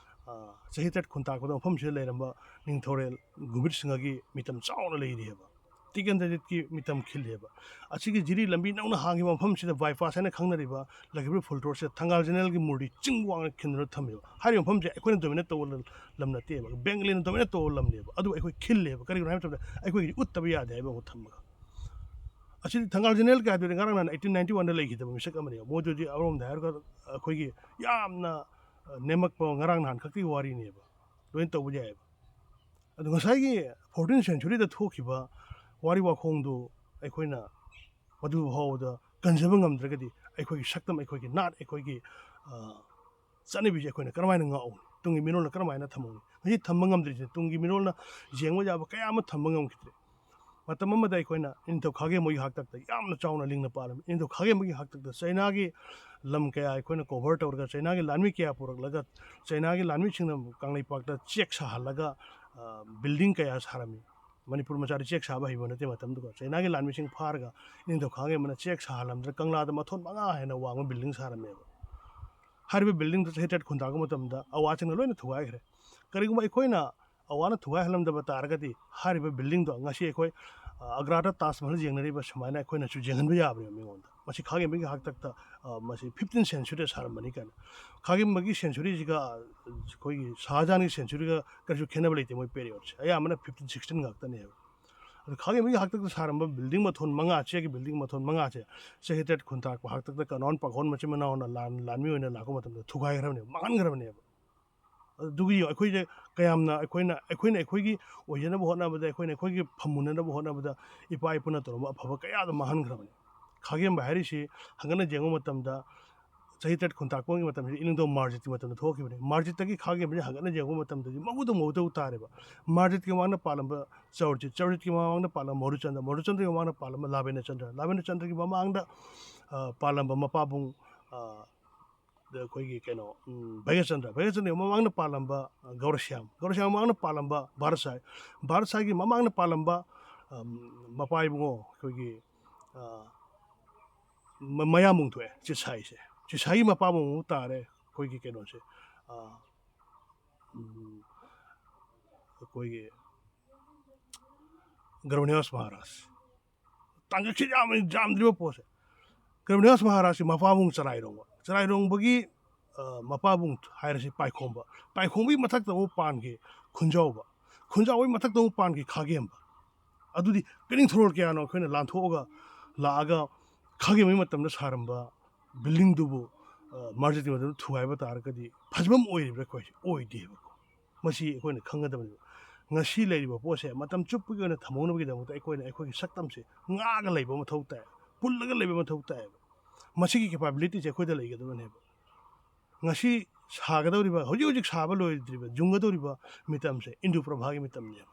ꯑ, ꯆꯍꯤ ꯇꯔꯦꯠ ꯈꯨꯟꯇꯥꯛꯄꯗ ꯃꯐꯝꯁꯤꯗ ꯂꯩꯔꯝꯕ ꯅꯤꯡꯊꯧꯔꯦꯜ ꯒꯨꯃꯤꯠ ꯁꯤꯡꯍꯒꯤ ꯃꯤꯇꯝ ꯆꯥꯎꯅ ꯂꯩꯔꯤꯑꯕ꯫ ꯇꯤꯀꯦꯟꯗ꯭ꯔꯖꯤꯠꯀꯤ ꯃꯤꯇꯝ ꯈꯤꯜꯂꯦꯕ꯫ ꯑꯁꯤꯒꯤ ꯖꯤꯔꯤ ꯂꯝꯕꯤ ꯅꯧꯅ ꯍꯥꯡꯉꯤꯕ ꯃꯐꯝꯁꯤꯗ, ꯕꯥꯏꯄꯥꯁ ꯍꯥꯏꯅ ꯈꯪꯅꯔꯤꯕ ꯂꯈꯤꯄꯨꯔ ꯐꯨꯜ ꯔꯣꯗꯁꯤꯗ, ꯊꯪꯒꯥꯜ ꯖꯦꯅꯔꯦꯜꯒꯤ ꯃꯨꯔꯇꯤ ꯆꯤꯡ ꯋꯥꯡꯅ ꯈꯤꯟꯗꯨꯅ ꯊꯝꯃꯦꯕ꯫ ꯍꯥꯏꯔꯤꯕ ꯃꯐꯝꯁꯦ ꯑꯩꯈꯣꯏꯅ ꯗꯣꯃꯤꯅꯦꯠ ꯇꯧꯕ ꯂꯝ, ꯂꯝ ꯅꯠꯇꯦꯕ, ꯕꯦꯡꯒꯂꯤꯅ ꯗꯣꯃꯤꯅꯦꯠ ꯇꯧꯕ ꯂꯝꯅꯦꯕ꯫ ꯑꯗꯨ ꯑꯩꯈꯣꯏ ꯈꯤꯜꯂꯦꯕ꯫ ꯀꯔꯤꯒꯤꯅꯣ ꯍꯥꯏꯕ ꯃꯇꯝꯗ ꯑꯩꯈꯣꯏꯒꯤꯗꯤ ꯎꯠꯇꯕ ꯌꯥꯗꯦ ꯍꯥꯏꯕ ꯑꯃ ꯊꯝꯃꯒ꯫ ꯑꯁꯤꯗꯤ ꯊꯪꯒꯥꯜ ꯖꯦꯅꯔꯦꯜ ꯀꯥꯏꯗꯨꯗꯤ ꯉꯔꯥꯡ ꯅꯍꯥꯟ ꯑꯩꯠꯇꯤꯟ ꯅꯥꯏꯟꯇꯤ ꯋꯥꯟꯗ ꯂꯩꯈꯤꯗꯕ ꯃꯤꯁꯛ ꯑꯃꯅꯦꯕ꯫ ꯃꯣꯏꯗꯨꯗꯤ ꯑꯃꯔꯣꯝꯗ ꯍꯥꯏꯔꯒ ꯑꯩꯈꯣꯏꯒꯤ ꯌꯥꯝꯅ, ꯑ, ꯅꯦꯝꯃꯛꯄ, ꯉꯔꯥꯡ ꯅꯍꯥꯟ ꯈꯛꯇꯒꯤ ꯋꯥꯔꯤꯅꯦꯕ꯫ ꯂꯣꯏꯅ ꯇꯧꯕ ꯌꯥꯏꯑꯕ꯫ ꯑꯗꯣ ꯉꯁꯥꯏꯒꯤ ꯐꯣꯔꯇꯤꯟ ꯁꯦꯟꯆꯨꯔꯤꯗ ꯊꯣꯛꯈꯤꯕ ꯋꯥꯔꯤ ꯋꯥꯈꯣꯡꯗꯨ ꯑꯩꯈꯣꯏꯅ ꯃꯗꯨ ꯐꯥꯎꯕꯗ ꯀꯟꯖꯕ ꯉꯝꯗ꯭ꯔꯒꯗꯤ ꯑꯩꯈꯣꯏꯒꯤ ꯁꯛꯇꯝ, ꯑꯩꯈꯣꯏꯒꯤ ꯅꯥꯠ, ꯑꯩꯈꯣꯏꯒꯤ, ꯑ, ꯆꯠꯅꯕꯤꯁꯦ ꯑꯩꯈꯣꯏꯅ ꯀꯔꯝꯍꯥꯏꯅ ꯉꯥꯛꯍꯧꯅꯤ? ꯇꯨꯡꯒꯤ ꯃꯤꯔꯣꯜꯅ ꯀꯔꯝꯍꯥꯏꯅ ꯊꯝꯍꯧꯅꯤ? ꯉꯁꯤ ꯊꯝꯕ ꯉꯝꯗ꯭ꯔꯤꯁꯦ ꯇꯨꯡꯒꯤ ꯃꯤꯔꯣꯜꯅ ꯌꯦꯡꯕ ꯌꯥꯕ ꯀꯌꯥ ꯑꯃ ꯊꯝꯕ ꯉꯝꯈꯤꯗ꯭ꯔꯦ꯫ ꯃꯇꯝ ꯑꯃꯗ ꯑꯩꯈꯣꯏꯅ ꯏꯅꯤꯡꯊꯧ ꯈꯥꯒꯦ ꯃꯣꯏꯒꯤ ꯍꯥꯛꯇꯛꯇ ꯌꯥꯝꯅ ꯆꯥꯎꯅ ꯂꯤꯡꯅ ꯄꯥꯜꯂꯝꯃꯤ꯫ ꯏꯅꯤꯡꯊꯧ ꯈꯥꯒꯦ ꯃꯣꯏꯒꯤ ꯍꯥꯛꯇꯛꯇ ꯆꯩꯅꯥꯒꯤ ꯂꯝ ꯀꯌꯥ ꯑꯩꯈꯣꯏꯅ ꯀꯣꯚꯔ ꯇꯧꯔꯒ, ꯆꯩꯅꯥꯒꯤ ꯂꯥꯟꯃꯤ ꯀꯌꯥ ꯄꯨꯔꯛꯂꯒ, ꯆꯩꯅꯥꯒꯤ ꯂꯥꯟꯃꯤꯁꯤꯡꯅ ꯀꯪꯂꯩꯄꯥꯛꯇ ꯆꯦꯛ ꯁꯥꯍꯜꯂꯒ, ꯑ, ꯕꯤꯜꯗꯤꯡ ꯀꯌꯥ ꯁꯥꯔꯝꯃꯤ꯫ ꯃꯅꯤꯄꯨꯔ ꯃꯆꯥꯗꯤ ꯆꯦꯛ ꯁꯥꯕ ꯍꯩꯕ ꯅꯠꯇꯦ ꯃꯇꯝꯗꯨꯀꯣ꯫ ꯆꯩꯅꯥꯒꯤ ꯂꯥꯟꯃꯤꯁꯤꯡ ꯐꯥꯔꯒ ꯏꯅꯤꯡꯊꯧ ꯈꯥꯒꯦ ꯑꯃꯅ ꯆꯦꯛ ꯁꯥꯍꯜꯂꯝꯗꯅ ꯀꯪꯂꯥꯗ ꯃꯊꯣꯟ ꯃꯉꯥ ꯍꯦꯟꯅ ꯋꯥꯡꯕ ꯕꯤꯜꯗꯤꯡ ꯁꯥꯔꯝꯃꯦꯕ꯫ ꯍꯥꯏꯔꯤꯕ ꯕꯤꯜꯗꯤꯡꯗꯨ ꯆꯍꯤ ꯇꯔꯦꯠ ꯈꯨꯟꯇꯥꯛꯄ ꯃꯇꯝꯗ ꯑꯋꯥꯁꯤꯡꯅ ꯂꯣꯏꯅ ꯊꯨꯒꯥꯏꯈ꯭ꯔꯦ꯫ ꯀꯔꯤꯒꯨꯝꯕ ꯑꯩꯈꯣꯏꯅ ꯑꯋꯥꯅ ꯊꯨꯒꯥꯏꯍꯜꯂꯝꯗꯕ ꯇꯥꯔꯒꯗꯤ ꯍꯥꯏꯔꯤꯕ ꯕꯤꯜꯗꯤꯡꯗꯣ ꯉꯁꯤ ꯑꯩꯈꯣꯏ, ꯑ, ꯑꯒ꯭ꯔꯥꯗ ꯇꯥꯖ ꯃꯍꯜ ꯌꯦꯡꯅꯔꯤꯕ ꯁꯨꯃꯥꯏꯅ ꯑꯩꯈꯣꯏꯅꯁꯨ ꯌꯦꯡꯍꯟꯕ ꯌꯥꯕꯅꯦꯕ ꯃꯤꯉꯣꯟꯗ꯫ ꯃꯁꯤ ꯈꯥꯒꯦꯝꯕꯒꯤ ꯍꯥꯛꯇꯛꯇ, ꯑ, ꯃꯁꯤ ꯐꯤꯐꯇꯤꯟ ꯁꯦꯟꯆꯨꯔꯤꯗ ꯁꯥꯔꯝꯕꯅꯤ ꯀꯥꯏꯅ꯫ ꯈꯥꯒꯦꯝꯕꯒꯤ ꯁꯦꯟꯆꯨꯔꯤꯁꯤꯒ, ꯑ, ꯑꯩꯈꯣꯏꯒꯤ ꯁꯍꯥꯖꯍꯥꯟꯒꯤ ꯁꯦꯟꯆꯨꯔꯤꯒ ꯀꯔꯤꯁꯨ ꯈꯦꯠꯅꯕ ꯂꯩꯇꯦ, ꯃꯣꯏ ꯄꯦꯔꯤꯌꯣꯠꯁꯦ ꯑꯌꯥꯝꯕꯅ ꯐꯤꯐꯇꯤꯟ ꯁꯤꯛꯁꯇꯤꯟ ꯉꯥꯛꯇꯅꯦꯕ꯫ ꯑꯗꯣ ꯈꯥꯒꯦꯝꯕꯒꯤ ꯍꯥꯛꯇꯛꯇ ꯁꯥꯔꯝꯕ ꯕꯤꯜꯗꯤꯡ ꯃꯊꯣꯟ ꯃꯉꯥ, ꯆꯦꯛꯀꯤ ꯕꯤꯜꯗꯤꯡ ꯃꯊꯣꯟ ꯃꯉꯥꯁꯦ ꯆꯍꯤ ꯇꯔꯦꯠ ꯈꯨꯟꯇꯥꯛꯄ ꯍꯥꯛꯇꯛꯇ ꯀꯅꯥꯟ ꯄꯥꯈꯣꯟ ꯃꯆꯤꯟ ꯃꯅꯥꯎꯅ ꯂꯥꯟ, ꯂꯥꯟꯃꯤ ꯑꯣꯏꯅ ꯂꯥꯛꯄ ꯃꯇꯝꯗ ꯊꯨꯒꯥꯏꯈ꯭ꯔꯕꯅꯦꯕ, ꯃꯥꯡꯍꯟꯈ꯭ꯔꯕꯅꯦꯕ꯫ ꯑꯗꯨꯒꯤ ꯑꯩꯈꯣꯏꯁꯦ ꯀꯌꯥꯝꯅ ꯑꯩꯈꯣꯏꯅ ꯑꯩꯈꯣꯏꯅ ꯑꯩꯈꯣꯏꯒꯤ ꯑꯣꯏꯖꯅꯕ ꯍꯣꯠꯅꯕꯗ, ꯑꯩꯈꯣꯏꯅ ꯑꯩꯈꯣꯏꯒꯤ ꯐꯝꯃꯨꯅꯅꯕ ꯍꯣꯠꯅꯕꯗ ꯏꯄꯥ ꯏꯄꯨꯅ ꯇꯧꯔꯝꯕ ꯑꯐꯕ ꯀꯌꯥꯗꯣ ꯃꯥꯡꯍꯟꯈ꯭ꯔꯕꯅꯤ꯫ ꯈꯥꯒꯦꯝꯕ ꯍꯥꯏꯔꯤꯁꯤ ꯍꯪꯒꯠꯅ ꯌꯦꯡꯕ ꯃꯇꯝꯗ ꯆꯍꯤ ꯇꯔꯦꯠ ꯈꯨꯟꯇꯥꯛꯄꯒꯤ ꯃꯇꯝꯁꯤꯗ ꯏꯅꯤꯡꯊꯧ ꯃꯥꯔꯖꯤꯠꯀꯤ ꯃꯇꯝꯗ ꯊꯣꯛꯈꯤꯕꯅꯤ꯫ ꯃꯥꯔꯖꯤꯠꯇꯒꯤ ꯈꯥꯒꯦꯝꯕꯁꯤ ꯍꯪꯒꯠꯅ ꯌꯦꯡꯕ ꯃꯇꯝꯗꯗꯤ ꯃꯧꯗ ꯃꯧꯗꯧ ꯇꯥꯔꯦꯕ꯫ ꯃꯥꯔꯖꯤꯠꯀꯤ ꯃꯃꯥꯡꯗ ꯄꯥꯜꯂꯝꯕ ꯆꯧꯔꯖꯤꯠ, ꯆꯧꯔꯖꯤꯠꯀꯤ ꯃꯃꯥꯡꯗ ꯄꯥꯜꯂꯝꯕ ꯃꯣꯔꯨꯆꯟꯗ꯭ꯔ, ꯃꯣꯔꯨꯆꯟꯗ꯭ꯔꯒꯤ ꯃꯃꯥꯡꯗ ꯄꯥꯜꯂꯝꯕ ꯂꯥꯕꯦꯟꯗ꯭ꯔ ꯆꯟꯗ꯭ꯔ, ꯂꯥꯕꯦꯟꯗ꯭ꯔ ꯆꯟꯗ꯭ꯔꯒꯤ ꯃꯃꯥꯡꯗ, ꯑ, ꯄꯥꯜꯂꯝꯕ ꯃꯄꯥꯕꯨꯡ, ꯑ, ꯑꯩꯈꯣꯏꯒꯤ ꯀꯩꯅꯣ, ꯎꯝ, ꯚꯩꯒ꯭ꯌꯆꯟꯗ꯭ꯔ, ꯚꯩꯒ꯭ꯌꯆꯟꯗ꯭ꯔꯒꯤ ꯃꯃꯥꯡꯗ ꯄꯥꯜꯂꯝꯕ, ꯑ, ꯒꯧꯔꯁ꯭ꯌꯥꯝ, ꯒꯧꯔꯁ꯭ꯌꯥꯝ ꯃꯃꯥꯡꯗ ꯄꯥꯜꯂꯝꯕ ꯚꯥꯔꯠꯁꯥꯏ, ꯚꯥꯔꯠꯁꯥꯏꯒꯤ ꯃꯃꯥꯡꯗ ꯄꯥꯜꯂꯝꯕ, ꯑꯝ, ꯃꯄꯥ ꯏꯕꯨꯡꯉꯣ ꯑꯩꯈꯣꯏꯒꯤ, ꯑ, ꯃ-, ꯃꯌꯥꯝꯕꯨꯡ ꯊꯣꯛꯑꯦ, ꯆꯤꯠꯁꯥꯏꯁꯦ꯫ ꯆꯤꯠꯁꯥꯏꯒꯤ ꯃꯄꯥꯕꯨꯡ ꯑꯃꯨꯛ ꯇꯥꯔꯦ ꯑꯩꯈꯣꯏꯒꯤ ꯀꯩꯅꯣꯁꯦ, ꯑ, ꯎꯝ, ꯑꯩꯈꯣꯏꯒꯤ ꯒꯔꯚꯅꯤꯌꯥꯁ ꯃꯍꯥꯔꯥꯖ꯫ ꯇꯥꯡꯀꯛꯁꯤ ꯌꯥꯝ, ꯌꯥꯝꯗ꯭ꯔꯤꯕ ꯄꯣꯠꯁꯦ꯫ ꯒꯔꯚꯅꯤꯌꯥꯁ ꯃꯍꯥꯔꯥꯖꯁꯤ ꯃꯄꯥꯕꯨꯡ ꯆꯔꯥꯏꯔꯣꯡꯕ꯫ ꯆꯔꯥꯏꯔꯣꯡꯕꯒꯤ, ꯑ, ꯃꯄꯥꯕꯨꯡ ꯍꯥꯏꯔꯁꯤ ꯄꯥꯏꯈꯣꯝꯕ꯫ ꯄꯥꯏꯈꯣꯝꯕꯒꯤ ꯃꯊꯛꯇ ꯑꯃꯨꯛ ꯄꯥꯟꯈꯤ ꯈꯨꯟꯖꯥꯎꯕ꯫ ꯈꯨꯟꯖꯥꯎꯕꯒꯤ ꯃꯊꯛꯇ ꯑꯃꯨꯛ ꯄꯥꯟꯈꯤ ꯈꯥꯒꯦꯝꯕ꯫ ꯑꯗꯨꯗꯤ ꯀꯅꯤꯡꯊꯔꯣꯜ ꯀꯌꯥꯅꯣ ꯑꯩꯈꯣꯏꯅ ꯂꯥꯟꯊꯣꯛꯑꯒ ꯂꯥꯛꯑꯒ ꯈꯥꯒꯦꯝꯕꯒꯤ ꯃꯇꯝꯗ ꯁꯥꯔꯝꯕ buildingꯗꯨꯕꯨ, ꯑ, ꯃꯥꯔꯖꯤꯠꯀꯤ ꯃꯇꯝꯗ ꯊꯨꯒꯥꯏꯕ ꯇꯥꯔꯒꯗꯤ ꯐꯖꯕ ꯑꯃ ꯑꯣꯏꯔꯤꯕ꯭ꯔꯥ? ꯑꯩꯈꯣꯏ ꯑꯣꯏꯗꯦꯕꯀꯣ꯫ ꯃꯁꯤ ꯑꯩꯈꯣꯏꯅ ꯈꯪꯒꯗꯕꯅꯦꯕ꯫ ꯉꯁꯤ ꯂꯩꯔꯤꯕ ꯄꯣꯠꯁꯦ ꯃꯇꯝ ꯆꯨꯞꯄꯒꯤ ꯑꯣꯏꯅ ꯊꯝꯍꯧꯅꯕꯒꯤꯗꯃꯛꯇ ꯑꯩꯈꯣꯏꯅ ꯑꯩꯈꯣꯏꯒꯤ ꯁꯛꯇꯝꯁꯦ ꯉꯥꯛꯑꯒ ꯂꯩꯕ ꯃꯊꯧ ꯇꯥꯏ, ꯄꯨꯜꯂꯒ ꯂꯩꯕ ꯃꯊꯧ ꯇꯥꯏꯌꯦꯕ꯫ ꯃꯁꯤꯒꯤ capabilityꯁꯦ ꯑꯩꯈꯣꯏꯗ ꯂꯩꯒꯗꯕꯅꯦꯕ꯫ ꯉꯁꯤ ꯁꯥꯒꯗꯧꯔꯤꯕ, ꯍꯧꯖꯤꯛ ꯍꯧꯖꯤꯛ ꯁꯥꯕ ꯂꯣꯏꯗ꯭ꯔꯤꯕ, ꯌꯨꯡꯒꯗꯧꯔꯤꯕ ꯃꯤꯇꯝꯁꯦ ꯏꯟꯗꯨ ꯄ꯭ꯔꯚꯥꯒꯤ ꯃꯤꯇꯝꯅꯦꯕ꯫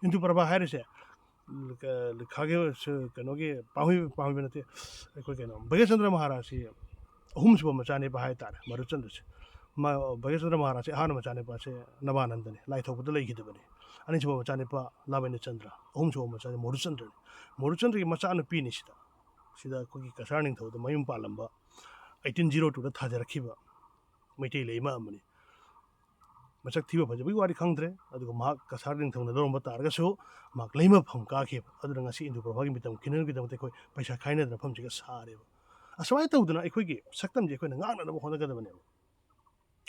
ꯏꯟꯗꯨ ꯄ꯭ꯔꯚꯥ ꯍꯥꯏꯔꯤꯁꯦ, ꯈꯥꯒꯦ, ꯀꯩꯅꯣꯒꯤ ꯄꯥꯝꯍꯩ, ꯄꯥꯝꯍꯩꯕ ꯅꯠꯇꯦ, ꯑꯩꯈꯣꯏ ꯀꯩꯅꯣ, ꯚꯩꯒ꯭ꯌꯆꯟꯗ꯭ꯔ ꯃꯍꯥꯔꯥꯖꯁꯤ ꯑꯍꯨꯝꯁꯨꯕ ꯃꯆꯥꯅꯤꯄꯥ ꯍꯥꯏꯇꯥꯔꯦ, ꯃꯔꯨꯆꯟꯗ꯭ꯔꯁꯦ꯫ ꯃꯥ, ꯚꯩꯒ꯭ꯌꯆꯟꯗ꯭ꯔ ꯃꯍꯥꯔꯥꯖꯁꯦ ꯑꯍꯥꯟꯕ ꯃꯆꯥꯅꯤꯄꯥꯁꯦ ꯅꯕꯥꯅꯟꯗꯅꯤ, ꯂꯥꯏꯊꯣꯛꯄꯗ ꯂꯩꯈꯤꯗꯕꯅꯤ꯫ ꯑꯅꯤꯁꯨꯕ ꯃꯆꯥꯅꯤꯄꯥ ꯂꯥꯕꯦꯟꯗ꯭ꯔ ꯆꯟꯗ꯭ꯔ, ꯑꯍꯨꯝꯁꯨꯕ ꯃꯆꯥꯁꯦ ꯃꯣꯔꯨꯆꯟꯗ꯭ꯔꯅꯤ꯫ ꯃꯣꯔꯨꯆꯟꯗ꯭ꯔꯒꯤ ꯃꯆꯥꯅꯨꯄꯤꯅꯤ ꯁꯤꯗ꯫ ꯁꯤꯗ ꯑꯩꯈꯣꯏꯒꯤ ꯀꯁꯥꯔ ꯅꯤꯡꯊꯧꯗ ꯃꯌꯨꯝ ꯄꯥꯜꯂꯝꯕ, eighteen zero twoꯗ ꯊꯥꯖꯔꯛꯈꯤꯕ ꯃꯩꯇꯩ ꯂꯩꯃ ꯑꯃꯅꯤ꯫ ꯃꯁꯛ ꯊꯤꯕ ꯐꯖꯕꯒꯤ ꯋꯥꯗꯤ ꯈꯪꯗ꯭ꯔꯦ, ꯑꯗꯨꯒ ꯃꯍꯥꯛ ꯀꯁꯥꯔ ꯅꯤꯡꯊꯧꯅ ꯂꯧꯔꯝꯕ ꯇꯥꯔꯒꯁꯨ ꯃꯍꯥꯛ ꯂꯩꯃ ꯐꯝ ꯀꯥꯈꯤꯕ꯫ ꯑꯗꯨꯅ ꯉꯁꯤ ꯏꯟꯗꯨ ꯄ꯭ꯔꯚꯥꯒꯤ ꯃꯤꯇꯝ ꯈꯤꯟꯅꯅꯕꯒꯤꯗꯃꯛꯇ ꯑꯩꯈꯣꯏ ꯄꯩꯁꯥ ꯈꯥꯏꯅꯗꯅ ꯃꯐꯝꯁꯤꯒ ꯁꯥꯔꯦꯕ꯫ ꯑꯁꯨꯃꯥꯏꯅ ꯇꯧꯗꯅ ꯑꯩꯈꯣꯏꯒꯤ ꯁꯛꯇꯝꯁꯦ ꯑꯩꯈꯣꯏꯅ ꯉꯥꯛꯅꯅꯕ ꯍꯣꯠꯅꯒꯗꯕꯅꯦꯕ꯫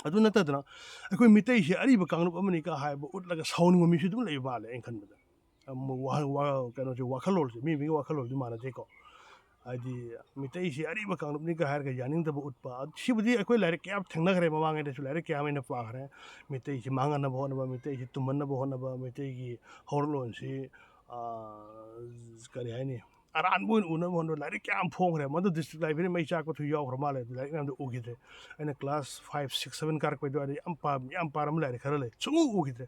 ꯑꯗꯨ ꯅꯠꯇꯗꯅ ꯑꯩꯈꯣꯏ ꯃꯤꯇꯩꯁꯦ ꯑꯔꯤꯕ ꯀꯥꯡꯂꯨꯞ ꯑꯃꯅꯤꯒ ꯍꯥꯏꯕ ꯎꯠꯂꯒ ꯁꯥꯎꯅꯤꯡꯕ ꯃꯤꯁꯨ ꯑꯗꯨꯝ ꯂꯩꯕ ꯃꯥꯜꯂꯦ ꯑꯩꯅ ꯈꯟꯕꯗ꯫ ꯑꯃ ꯋꯥ-, ꯋꯥ-, ꯀꯩꯅꯣꯁꯦ, ꯋꯥꯈꯜꯂꯣꯟꯁꯦ, ꯃꯤ ꯃꯤꯒꯤ ꯋꯥꯈꯜꯂꯣꯟꯗꯤ ꯃꯥꯟꯅꯗꯦꯀꯣ꯫ ꯍꯥꯏꯗꯤ ꯃꯤꯇꯩꯁꯤ ꯑꯔꯤꯕ ꯀꯥꯡꯂꯨꯞꯅꯤꯒ ꯍꯥꯏꯔꯒ ꯌꯥꯅꯤꯡꯗꯕ ꯎꯠꯄ꯫ ꯑꯗꯨ ꯁꯤꯕꯨꯗꯤ ꯑꯩꯈꯣꯏ ꯂꯥꯏꯔꯤꯛ ꯀꯌꯥ ꯊꯦꯡꯅꯈ꯭ꯔꯦ, ꯃꯃꯥꯡꯉꯩꯗꯁꯨ ꯂꯥꯏꯔꯤꯛ ꯀꯌꯥ ꯑꯃ ꯑꯩꯅ ꯄꯥꯈ꯭ꯔꯦ꯫ ꯃꯤꯇꯩꯁꯤ ꯃꯥꯡꯍꯟꯅꯕ ꯍꯣꯠꯅꯕ, ꯃꯤꯇꯩꯁꯤ ꯇꯨꯝꯍꯟꯅꯕ ꯍꯣꯠꯅꯕ, ꯃꯤꯇꯩꯒꯤ ꯍꯧꯔꯛꯂꯣꯟꯁꯤ, ꯑꯥ, ꯀꯔꯤ ꯍꯥꯏꯅꯤ, ꯑꯔꯥꯟꯕ ꯑꯣꯏꯅ ꯎꯅꯕ ꯍꯣꯠꯅꯕ ꯂꯥꯏꯔꯤꯛ ꯀꯌꯥ ꯑꯃ ꯐꯣꯡꯈ꯭ꯔꯦ꯫ ꯃꯗꯨ district library ꯃꯩ ꯆꯥꯛꯄꯁꯨ ꯌꯥꯎꯈ꯭ꯔ ꯃꯥꯜꯂꯦ, ꯑꯗꯨ ꯂꯥꯏꯔꯤꯛ ꯃꯌꯥꯝꯗꯣ ꯎꯈꯤꯗ꯭ꯔꯦ꯫ ꯑꯩꯅ class five, six, seven ꯀꯥꯔꯛꯄꯩ ꯑꯗꯨꯋꯥꯏꯗ ꯌꯥꯝ ꯄꯥ-, ꯌꯥꯝ ꯄꯥꯔꯝꯕ ꯂꯥꯏꯔꯤꯛ ꯈꯔ ꯂꯩ, ꯁꯨꯡꯎ ꯎꯈꯤꯗ꯭ꯔꯦ꯫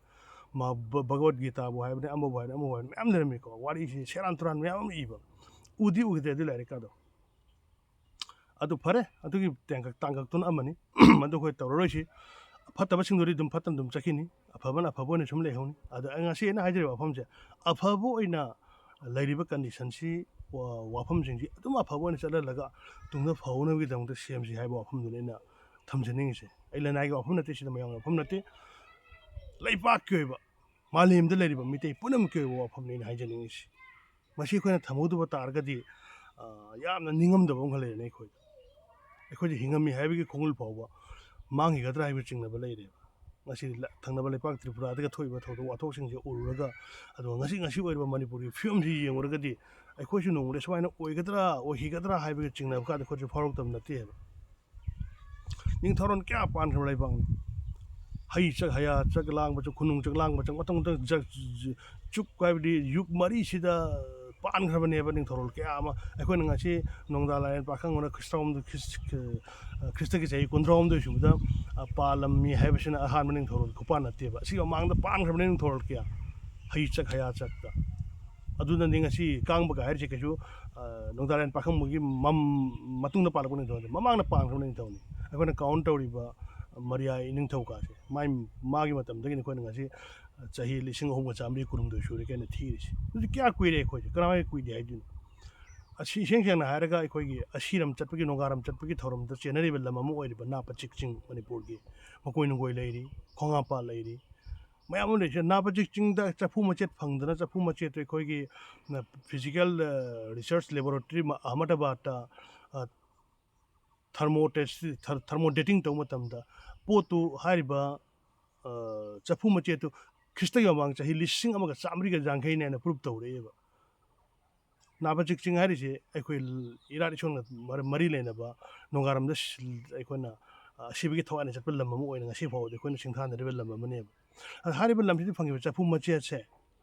ꯃꯥ-, ꯚ-, ꯚꯒꯋꯠ ꯒꯤꯇꯥꯕꯨ ꯍꯥꯏꯕꯅꯤ, ꯑꯃꯕꯨ ꯍꯥꯏꯕꯅꯤ, ꯑꯃꯕꯨ ꯍꯥꯏꯕꯅꯤ, ꯃꯌꯥꯝ ꯂꯩꯔꯝꯃꯤꯀꯣ꯫ ꯋꯥꯔꯤꯁꯤ ꯁꯦꯔꯥꯟ ꯇꯨꯔꯥꯟ ꯃꯌꯥꯝ ꯑꯃ ꯏꯕ꯫ ꯎꯗꯤ ꯎꯈꯤꯗ꯭ꯔꯦ ꯑꯗꯨ ꯂꯥꯏꯔꯤꯛꯀꯥꯗꯣ꯫ ꯑꯗꯨ ꯐꯔꯦ, ꯑꯗꯨꯒꯤ ꯇꯥꯡꯀꯛ-, ꯇꯥꯡꯀꯛꯇꯨꯅ ꯑꯃꯅꯤ꯫ ꯃꯗꯨ ꯑꯩꯈꯣꯏ ꯇꯧꯔꯔꯣꯏꯁꯤ꯫ ꯐꯠꯇꯕꯁꯤꯡꯗꯨꯗꯤ ꯑꯗꯨꯝ ꯐꯠꯇꯅ ꯑꯗꯨꯝ ꯆꯠꯈꯤꯅꯤ, ꯑꯐꯕꯅ ꯑꯐꯕ ꯑꯣꯏꯅ ꯁꯨꯝ ꯂꯩꯍꯧꯅꯤ꯫ ꯑꯗꯣ ꯑꯩ ꯉꯁꯤ ꯑꯩꯅ ꯍꯥꯏꯖꯔꯤꯕ ꯋꯥꯐꯝꯁꯦ, ꯑꯐꯕ ꯑꯣꯏꯅ ꯂꯩꯔꯤꯕ conditionꯁꯤ, ꯋꯥ-, ꯋꯥꯐꯝꯁꯤꯡꯁꯤ ꯑꯗꯨꯝ ꯑꯐꯕ ꯑꯣꯏꯅ ꯆꯠꯍꯜꯂꯒ ꯇꯨꯡꯗ ꯐꯍꯧꯅꯕꯒꯤꯗꯃꯛꯇ ꯁꯦꯝꯁꯤ ꯍꯥꯏꯕ ꯋꯥꯐꯝꯗꯨꯅꯤ ꯑꯩꯅ ꯊꯝꯖꯅꯤꯡꯉꯤꯁꯦ꯫ ꯑꯩ ꯂꯅꯥꯏꯒꯤ ꯋꯥꯐꯝ ꯅꯠꯇꯦ, ꯁꯤꯗ ꯃꯌꯥꯝꯒꯤ ꯋꯥꯐꯝ ꯅꯠꯇꯦ, ꯂꯩꯄꯥꯛꯀꯤ ꯑꯣꯏꯕ, ꯃꯥꯂꯦꯝꯗ ꯂꯩꯔꯤꯕ ꯃꯤꯇꯩ ꯄꯨꯝꯅꯃꯛꯀꯤ ꯑꯣꯏꯕ ꯋꯥꯐꯝꯅꯤ ꯑꯩꯅ ꯍꯥꯏꯖꯅꯤꯡꯉꯤꯁꯤ꯫ ꯃꯁꯤ ꯑꯩꯈꯣꯏꯅ ꯊꯝꯍꯧꯗꯕ ꯇꯥꯔꯒꯗꯤ, ꯑ, ꯌꯥꯝꯅ ꯅꯤꯡꯉꯝꯗꯕ ꯑꯃꯈꯛ ꯂꯩꯔꯅꯤ ꯑꯩꯈꯣꯏꯗ꯫ ꯑꯩꯈꯣꯏꯁꯦ ꯍꯤꯡꯉꯝꯃꯤ ꯍꯥꯏꯕꯒꯤ ꯈꯣꯡꯒꯨꯜ ꯐꯥꯎꯕ ꯃꯥꯡꯈꯤꯒꯗ꯭ꯔꯥ ꯍꯥꯏꯕ ꯆꯤꯡꯅꯕ ꯂꯩꯔꯦꯕ꯫ ꯉꯁꯤ ꯂ-, ꯊꯪꯅꯕ ꯂꯩꯄꯥꯛ ꯇ꯭ꯔꯤꯄꯨꯔꯥꯗꯒ ꯊꯣꯛꯏꯕ ꯊꯧꯗꯣꯛ ꯋꯥꯊꯣꯛꯁꯤꯡꯁꯦ ꯎꯔꯨꯔꯒ, ꯑꯗꯨꯒ ꯉꯁꯤ, ꯉꯁꯤ ꯑꯣꯏꯔꯤꯕ ꯃꯅꯤꯄꯨꯔꯒꯤ ꯐꯤꯕꯝꯁꯤ ꯌꯦꯡꯉꯨꯔꯒꯗꯤ, ꯑꯩꯈꯣꯏꯁꯨ ꯅꯣꯡꯃꯗꯤ ꯁꯨꯃꯥꯏꯅ ꯑꯣꯏꯒꯗ꯭ꯔꯥ, ꯑꯣꯏꯈꯤꯒꯗ꯭ꯔꯥ ꯍꯥꯏꯕꯒꯤ ꯆꯤꯡꯅꯕ ꯀꯥꯗꯤ ꯑꯩꯈꯣꯏꯁꯨ ꯐꯥꯎꯔꯛꯇꯕ ꯅꯠꯇꯦꯕ꯫ ꯅꯤꯡꯊꯧꯔꯣꯜ ꯀꯌꯥ ꯄꯥꯟꯈ꯭ꯔꯕ ꯂꯩꯕꯥꯛꯅꯤ꯫ ꯍꯩ ꯆꯥꯛ, ꯍꯌꯥ ꯆꯥꯛ ꯂꯥꯡꯕ ꯆꯥꯛ, ꯈꯨꯅꯨꯡ ꯆꯥꯛ ꯂꯥꯡꯕ ꯆꯥꯛ, ꯃꯊꯪ ꯃꯊꯪ ꯆꯥꯛ, ꯆꯨꯞ ꯍꯥꯏꯕꯗꯤ ꯌꯨꯒ ꯃꯔꯤꯁꯤꯗ ꯄꯥꯟꯈ꯭ꯔꯕꯅꯦꯕ ꯅꯤꯡꯊꯧꯔꯣꯜ ꯀꯌꯥ ꯑꯃ꯫ ꯑꯩꯈꯣꯏꯅ ꯉꯁꯤ ꯅꯣꯡꯗꯥ ꯂꯥꯏꯔꯦꯟ ꯄꯥꯈꯪꯕꯅ ꯈ꯭ꯔꯤꯁꯇ-, ꯈ꯭ꯔꯤꯁ-, ꯈ꯭ꯔꯤꯁꯇꯒꯤ ꯆꯍꯤ ꯀꯨꯟꯊ꯭ꯔꯥꯍꯨꯝꯗꯣꯏ ꯁꯨꯕꯗ, ꯑ, ꯄꯥꯜꯂꯝꯃꯤ ꯍꯥꯏꯕꯁꯤꯅ ꯑꯍꯥꯟꯕ ꯅꯤꯡꯊꯧꯔꯣꯜ ꯈꯨꯄꯥꯟ ꯅꯠꯇꯦꯕ꯫ ꯑꯁꯤꯒꯤ ꯃꯃꯥꯡꯗ ꯄꯥꯟꯈ꯭ꯔꯕꯅꯤ ꯅꯤꯡꯊꯧꯔꯣꯜ ꯀꯌꯥ꯫ ꯍꯩ ꯆꯥꯛ, ꯍꯌꯥ ꯆꯥꯛꯇ꯫ ꯑꯗꯨꯅꯅꯤ ꯉꯁꯤ ꯀꯥꯡꯕꯒ ꯍꯥꯏꯔꯤꯁꯦ ꯀꯩꯁꯨ, ꯑ, ꯅꯣꯡꯗꯥ ꯂꯥꯏꯔꯦꯟ ꯄꯥꯈꯪꯕꯒꯤ ꯃꯝ-, ꯃꯇꯨꯡꯗ ꯄꯥꯜꯂꯛꯄ ꯅꯤꯡꯊꯧ ꯅꯠꯇꯦ, ꯃꯃꯥꯡꯗ ꯄꯥꯟꯈ꯭ꯔꯕ ꯅꯤꯡꯊꯧꯅꯤ꯫ ꯑꯩꯈꯣꯏꯅ count ꯇꯧꯔꯤꯕ ꯃꯔꯤꯌꯥ ꯏꯅꯤꯡꯊꯧ ꯀꯥꯁꯦ, ꯃꯥꯏ, ꯃꯥꯒꯤ ꯃꯇꯝꯗꯒꯤꯅꯤ ꯑꯩꯈꯣꯏꯅ ꯉꯁꯤ ꯆꯍꯤ ꯂꯤꯁꯤꯡ ꯑꯍꯨꯝꯒ ꯆꯥꯃꯔꯤ ꯀꯨꯟꯍꯨꯝꯗꯣꯏ ꯁꯨꯔꯦ ꯀꯩꯅ ꯊꯤꯔꯤꯁꯤ꯫ ꯑꯗꯨꯗꯤ ꯀꯌꯥ ꯀꯨꯏꯔꯦ ꯑꯩꯈꯣꯏꯁꯦ? ꯀꯔꯝꯍꯥꯏꯅ ꯀꯨꯏꯗꯦ ꯍꯥꯏꯗꯣꯏꯅꯣ? ꯑꯁꯤ ꯏꯁꯦꯡ ꯁꯦꯡꯅ ꯍꯥꯏꯔꯒ ꯑꯩꯈꯣꯏꯒꯤ ꯑꯁꯤꯔꯝ ꯆꯠꯄꯒꯤ, ꯅꯣꯡꯒꯥꯔꯝ ꯆꯠꯄꯒꯤ ꯊꯧꯔꯝꯗ ꯆꯦꯟꯅꯔꯤꯕ ꯂꯝ ꯑꯃ ꯑꯣꯏꯔꯤꯕ ꯅꯥꯄ ꯆꯤꯛ ꯆꯤꯡ, ꯃꯅꯤꯄꯨꯔꯒꯤ ꯃꯀꯣꯏ ꯅꯨꯡꯒꯣꯏ ꯂꯩꯔꯤ, ꯈꯣꯡꯍꯥꯝꯄꯥꯠ ꯂꯩꯔꯤ, ꯃꯌꯥꯝ ꯑꯃ ꯂꯩꯔꯤꯁꯦ꯫ ꯅꯥꯄ ꯆꯤꯛ ꯆꯤꯡꯗ ꯆꯐꯨ ꯃꯆꯦꯠ ꯐꯪꯗꯅ, ꯆꯐꯨ ꯃꯆꯦꯠꯇꯣ ꯑꯩꯈꯣꯏꯒꯤ, ꯑ, physical, ꯑ, research laboratory ꯃ-, ꯑꯍꯃꯗꯕꯥꯗꯇ, ꯑ, thermo test, ther-, thermo dating ꯇꯧꯕ ꯃꯇꯝꯗ ꯄꯣꯠꯇꯨ, ꯍꯥꯏꯔꯤꯕ, ꯑ, ꯆꯐꯨ ꯃꯆꯦꯠꯇꯨ ꯈ꯭ꯔꯤꯁꯇꯒꯤ ꯃꯃꯥꯡ ꯆꯍꯤ ꯂꯤꯁꯤꯡ ꯑꯃꯒ ꯆꯥꯃꯔꯤꯒ ꯌꯥꯡꯈꯩꯅꯦꯅ prove ꯇꯧꯔꯛꯑꯦꯕ꯫ ꯅꯥꯕ ꯖꯤꯛꯆꯤꯡ ꯍꯥꯏꯔꯤꯁꯦ ꯑꯩꯈꯣꯏ ꯏꯔꯥꯠ ꯏꯁꯣꯟꯒ ꯃꯔ- ꯃꯔꯤ ꯂꯩꯅꯕ ꯅꯣꯡꯒꯥꯔꯝꯗ ꯁꯤ- ꯑꯩꯈꯣꯏꯅ, ꯑ, ꯁꯤꯕꯒꯤ ꯊꯋꯥꯏꯅ ꯆꯠꯄ ꯂꯝ ꯑꯃ ꯑꯣꯏꯅ ꯉꯁꯤ ꯐꯥꯎꯕꯗ ꯑꯩꯈꯣꯏꯅ ꯁꯤꯡꯊꯥꯅꯔꯤꯕ ꯂꯝ ꯑꯃꯅꯦꯕ꯫ ꯑꯗ ꯍꯥꯏꯔꯤꯕ ꯂꯝꯁꯤꯗ ꯐꯪꯉꯤꯕ ꯆꯐꯨ ꯃꯆꯦꯠꯁꯦ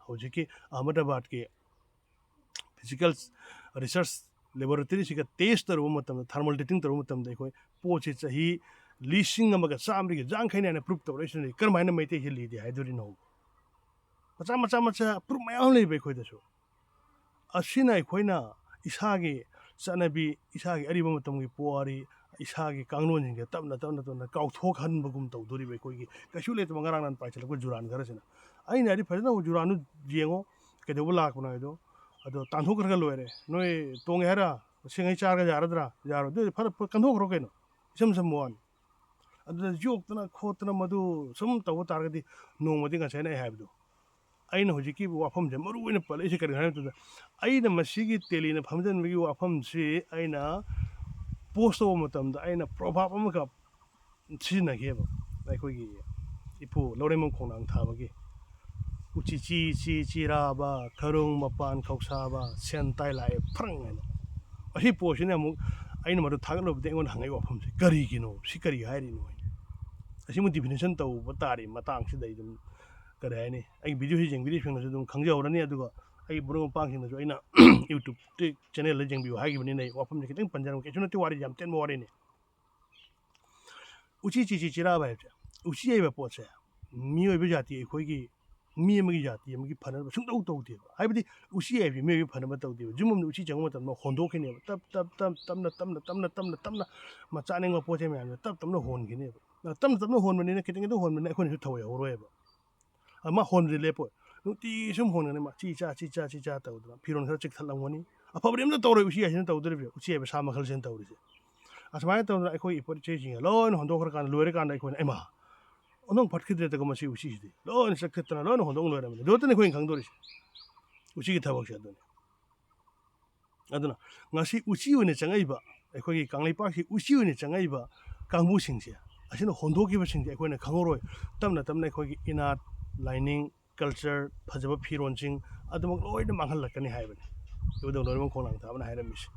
ꯍꯧꯖꯤꯛꯀꯤ ꯑꯍꯃꯗꯥꯕꯥꯗꯀꯤ physical research laboratoryꯁꯤꯒ test ꯇꯧꯔꯨꯕ ꯃꯇꯝꯗ, thermal dating ꯇꯧꯔꯨꯕ ꯃꯇꯝꯗ ꯑꯩꯈꯣꯏ ꯄꯣꯠꯁꯤ ꯆꯍꯤ ꯂꯤꯁꯤꯡ ꯑꯃꯒ ꯆꯥꯝꯃꯔꯤꯒꯤ ꯌꯥꯡꯈꯩꯅꯦ ꯍꯥꯏꯅ proof ꯇꯧꯔꯛꯏꯁꯤꯅ ꯀꯔꯝꯍꯥꯏꯅ ꯃꯩꯇꯩꯁꯤ ꯂꯤꯗꯦ ꯍꯥꯏꯗꯣꯔꯤꯅꯣ? ꯃꯆꯥ ꯃꯆꯥ ꯃꯆꯥ proof ꯃꯌꯥꯝ ꯑꯃ ꯂꯩꯕ ꯑꯩꯈꯣꯏꯗꯁꯨ꯫ ꯑꯁꯤꯅ ꯑꯩꯈꯣꯏꯅ ꯏꯁꯥꯒꯤ ꯆꯠꯅꯕꯤ, ꯏꯁꯥꯒꯤ ꯑꯔꯤꯕ ꯃꯇꯝꯒꯤ ꯄꯨꯋꯥꯔꯤ, ꯏꯁꯥꯒꯤ ꯀꯥꯡꯂꯣꯟꯁꯤꯡꯁꯦ ꯇꯞꯅ ꯇꯞꯅ ꯇꯞꯅ ꯀꯥꯎꯊꯣꯛꯍꯟꯕꯒꯨꯝ ꯇꯧꯗꯣꯔꯤꯕ ꯑꯩꯈꯣꯏꯒꯤ ꯀꯩꯁꯨ ꯂꯩꯇꯕ ꯉꯔꯥꯡ ꯅꯍꯥꯟ ꯄꯥꯏꯁꯤꯜꯂꯛꯄ ꯖꯨꯔꯥꯟ ꯈꯔꯁꯤꯅ꯫ ꯑꯩꯅ ꯍꯥꯏꯗꯤ ꯐꯖꯅ ꯖꯨꯔꯥꯟꯗꯨ ꯌꯦꯡꯉꯣ, ꯀꯩꯗꯧꯕ ꯂꯥꯛꯄꯅꯣ ꯍꯥꯏꯗꯣ꯫ ꯑꯗꯣ ꯇꯥꯟꯊꯣꯛꯈ꯭ꯔꯒ ꯂꯣꯏꯔꯦ꯫ ꯅꯣꯏ ꯇꯣꯡꯉꯦ ꯍꯥꯏꯔ, ꯁꯦꯡꯉꯩ ꯆꯥꯔꯒ ꯌꯥꯔꯗ꯭ꯔꯥ? ꯌꯥꯔꯣꯏ꯫ ꯑꯗꯨꯗꯤ ꯐꯔꯦ, ꯐ- ꯀꯟꯊꯣꯛꯈ꯭ꯔꯣ ꯀꯩꯅꯣ, ꯏꯁꯝ ꯁꯝꯕ ꯋꯥꯅꯤ꯫ ꯑꯗꯨꯗ ꯌꯣꯛꯇꯅ ꯈꯣꯠꯇꯅ ꯃꯗꯨ ꯁꯨꯝ ꯇꯧꯕ ꯇꯥꯔꯒꯗꯤ, ꯅꯣꯡꯃꯗꯤ ꯉꯁꯥꯏꯅ ꯑꯩ ꯍꯥꯏꯕꯗꯣ, ꯑꯩꯅ ꯍꯧꯖꯤꯛꯀꯤ ꯋꯥꯐꯝꯁꯦ ꯃꯔꯨ ꯑꯣꯏꯅ ꯄꯜꯂꯛꯏꯁꯦ ꯀꯔꯤꯒꯤꯅꯣ ꯍꯥꯏꯕ ꯃꯇꯝꯗ, ꯑꯩꯅ ꯃꯁꯤꯒꯤ ꯇꯦꯂꯤꯅ ꯐꯝꯖꯤꯟꯕꯒꯤ ꯋꯥꯐꯝꯁꯤ ꯑꯩꯅ post ꯇꯧꯕ ꯃꯇꯝꯗ ꯑꯩꯅ proverb ꯑꯃꯈꯛ ꯁꯤꯖꯤꯟꯅꯈꯤꯑꯕ, ꯑꯩꯈꯣꯏꯒꯤ ꯏꯄꯨ ꯂꯧꯔꯦꯝꯕꯝ ꯈꯣꯡꯅꯥꯡ ꯊꯥꯕꯒꯤ "ꯎꯆꯤ ꯆꯤ ꯆꯤ ꯆꯤꯔꯥꯕ, ꯈꯔꯨꯡ ꯃꯄꯥꯟ ꯈꯧꯁꯥꯕ, ꯁꯦꯟ ꯇꯥꯏ ꯂꯥꯛꯑꯦ ꯐ꯭ꯔꯪ" ꯍꯥꯏꯅ꯫ ꯑꯁꯤ ꯄꯣꯠꯁꯤꯅ ꯑꯃꯨꯛ ꯑꯩꯅ ꯃꯗꯨ ꯊꯥꯒꯠꯂꯨꯕꯗ ꯑꯩꯉꯣꯟꯗ ꯍꯪꯉꯛꯏ ꯋꯥꯐꯝꯁꯦ, "ꯀꯔꯤꯒꯤꯅꯣ? ꯁꯤ ꯀꯔꯤ ꯍꯥꯏꯔꯤꯅꯣ?" ꯍꯥꯏꯅ꯫ ꯑꯁꯤꯃꯨꯛ definition ꯇꯧꯕ ꯇꯥꯔꯤ ꯃꯇꯥꯡꯁꯤꯗ ꯑꯩ ꯑꯗꯨꯝ, ꯀꯔꯤ ꯍꯥꯏꯅꯤ, ꯑꯩꯒꯤ videoꯁꯤ ꯌꯦꯡꯕꯤꯔꯤꯕꯁꯤꯡꯅꯁꯨ ꯑꯗꯨꯝ ꯈꯪꯖꯍꯧꯔꯅꯤ꯫ ꯑꯗꯨꯒ ꯑꯩꯒꯤ ꯃꯔꯨꯞ ꯃꯄꯥꯡꯁꯤꯡꯅꯁꯨ ꯑꯩꯅ YouTubeꯇ channelꯗ ꯌꯦꯡꯕꯤꯌꯨ ꯍꯥꯏꯈꯤꯕꯅꯤꯅ ꯑꯩ ꯋꯥꯐꯝꯁꯦ ꯈꯤꯇꯪ ꯄꯟꯖꯔꯝꯒꯦ꯫ ꯀꯩꯁꯨ ꯅꯠꯇꯦ, ꯋꯥꯔꯤ ꯌꯥꯝ ꯇꯦꯟꯕ ꯋꯥꯔꯤꯅꯤ꯫ ꯎꯆꯤ ꯆꯤꯆꯤ ꯆꯤꯔꯥꯕ ꯍꯥꯏꯕꯁꯦ, ꯎꯆꯤ ꯍꯥꯏꯕ ꯄꯣꯠꯁꯦ ꯃꯤꯑꯣꯏꯕ ꯖꯥꯇꯤ, ꯑꯩꯈꯣꯏꯒꯤ ꯃꯤ ꯑꯃꯒꯤ ꯖꯥꯇꯤ ꯑꯃꯒꯤ ꯐꯅꯕ ꯁꯨꯡꯇꯧ ꯇꯧꯗꯦꯕ꯫ ꯍꯥꯏꯕꯗꯤ ꯎꯆꯤ ꯍꯥꯏꯕꯁꯤ ꯃꯤꯑꯣꯏꯕ ꯐꯅꯕ ꯇꯧꯗꯦꯕ꯫ ꯌꯨꯝ ꯑꯃꯗ ꯎꯆꯤ ꯆꯪꯕ ꯃꯇꯝꯗ ꯍꯣꯟꯗꯣꯛꯈꯤꯅꯦꯕ꯫ ꯇꯞ ꯇꯞ ꯇꯞ ꯇꯞꯅ ꯇꯞꯅ ꯇꯞꯅ ꯇꯞꯅ ꯇꯞꯅ ꯃꯥ ꯆꯥꯅꯤꯡꯕ ꯄꯣꯠ ꯆꯩ ꯃꯌꯥꯝꯗꯣ ꯇꯞ ꯇꯞꯅ ꯍꯣꯟꯈꯤꯅꯦꯕ꯫ ꯑ, ꯇꯞꯅ ꯇꯞꯅ ꯍꯣꯟꯕꯅꯤꯅ, ꯈꯤꯇꯪ ꯈꯤꯇꯪ ꯍꯣꯟꯕꯅꯤꯅ ꯑꯩꯈꯣꯏꯅꯁꯨ ꯊꯋꯥꯏ ꯍꯧꯔꯣꯏꯕ꯫ ꯑ, ꯃꯥ ꯍꯣꯟꯕꯗꯤ ꯂꯦꯞꯄꯣꯏ꯫ ꯅꯨꯡꯇꯤ ꯁꯨꯝ ꯍꯣꯟꯒꯅꯤ ꯃꯥ, ꯆꯤ ꯆꯥ ꯆꯤ ꯆꯥ ꯆꯤ ꯆꯥ ꯇꯧꯗꯅ꯫ ꯐꯤꯔꯣꯜ ꯈꯔ ꯆꯤꯛꯊꯠꯂꯝꯒꯅꯤ꯫ ꯑꯐꯕꯗꯤ ꯑꯝꯇ ꯇꯧꯔꯣꯏ ꯎꯆꯤ ꯍꯥꯏꯁꯤꯅ ꯇꯧꯗꯣꯔꯤꯕꯁꯦ, ꯎꯆꯤ ꯍꯥꯏꯕ ꯁꯥ ꯃꯈꯜꯁꯤꯅ ꯇꯧꯔꯤꯁꯦ꯫ ꯑꯁꯨꯃꯥꯏꯅ ꯇꯧꯗꯅ ꯑꯩꯈꯣꯏ ꯏꯄꯣꯠ ꯏꯆꯦꯁꯤꯡꯅ ꯂꯣꯏꯅ ꯍꯣꯟꯗꯣꯛꯈ꯭ꯔꯀꯥꯟꯗ, ꯂꯣꯏꯔꯀꯥꯟꯗ ꯑꯩꯈꯣꯏꯅ, "ꯏꯃꯥ, ꯑꯣꯟꯊꯣꯡ ꯐꯠꯈꯤꯗ꯭ꯔꯦꯗꯀꯣ ꯃꯁꯤ ꯎꯆꯤꯁꯤꯗꯤ, ꯂꯣꯏꯅ ꯆꯠꯈꯤꯗꯅ ꯂꯣꯏꯅ ꯍꯣꯟꯗꯣꯛ ꯂꯣꯏꯔꯝꯃꯦ"꯫ ꯑꯗꯨ ꯈꯛꯇꯅꯤ ꯑꯩꯈꯣꯏꯅ ꯈꯪꯗꯣꯔꯤꯁꯦ, ꯎꯆꯤꯒꯤ ꯊꯕꯛꯁꯦ ꯑꯗꯨꯅꯤ꯫ ꯑꯗꯨꯅ ꯉꯁꯤ ꯎꯆꯤ ꯑꯣꯏꯅ ꯆꯪꯉꯛꯏꯕ, ꯑꯩꯈꯣꯏꯒꯤ ꯀꯪꯂꯩꯄꯥꯛꯁꯤ ꯎꯆꯤ ꯑꯣꯏꯅ ꯆꯪꯉꯛꯏꯕ ꯀꯥꯡꯕꯨꯁꯤꯡꯁꯦ, ꯑꯁꯤꯅ ꯍꯣꯟꯗꯣꯛꯈꯤꯕꯁꯤꯡꯁꯦ ꯑꯩꯈꯣꯏꯅ ꯈꯪꯍꯧꯔꯣꯏ꯫ ꯇꯞꯅ ꯇꯞꯅ ꯑꯩꯈꯣꯏꯒꯤ ꯏꯅꯥꯠ, ꯂꯥꯏꯅꯤꯡ, culture, ꯐꯖꯕ ꯐꯤꯔꯣꯜꯁꯤꯡ ꯑꯗꯨꯃꯛ ꯂꯣꯏꯅ ꯃꯥꯡꯍꯜꯂꯛꯀꯅꯤ ꯍꯥꯏꯕꯅꯤ꯫ ꯏꯕꯨꯙꯧ ꯂꯣꯏꯔꯦꯝꯕꯝ ꯈꯣꯡꯅꯥꯡ ꯊꯥꯕꯅ ꯍꯥꯏꯔꯝꯃꯤꯁꯦ꯫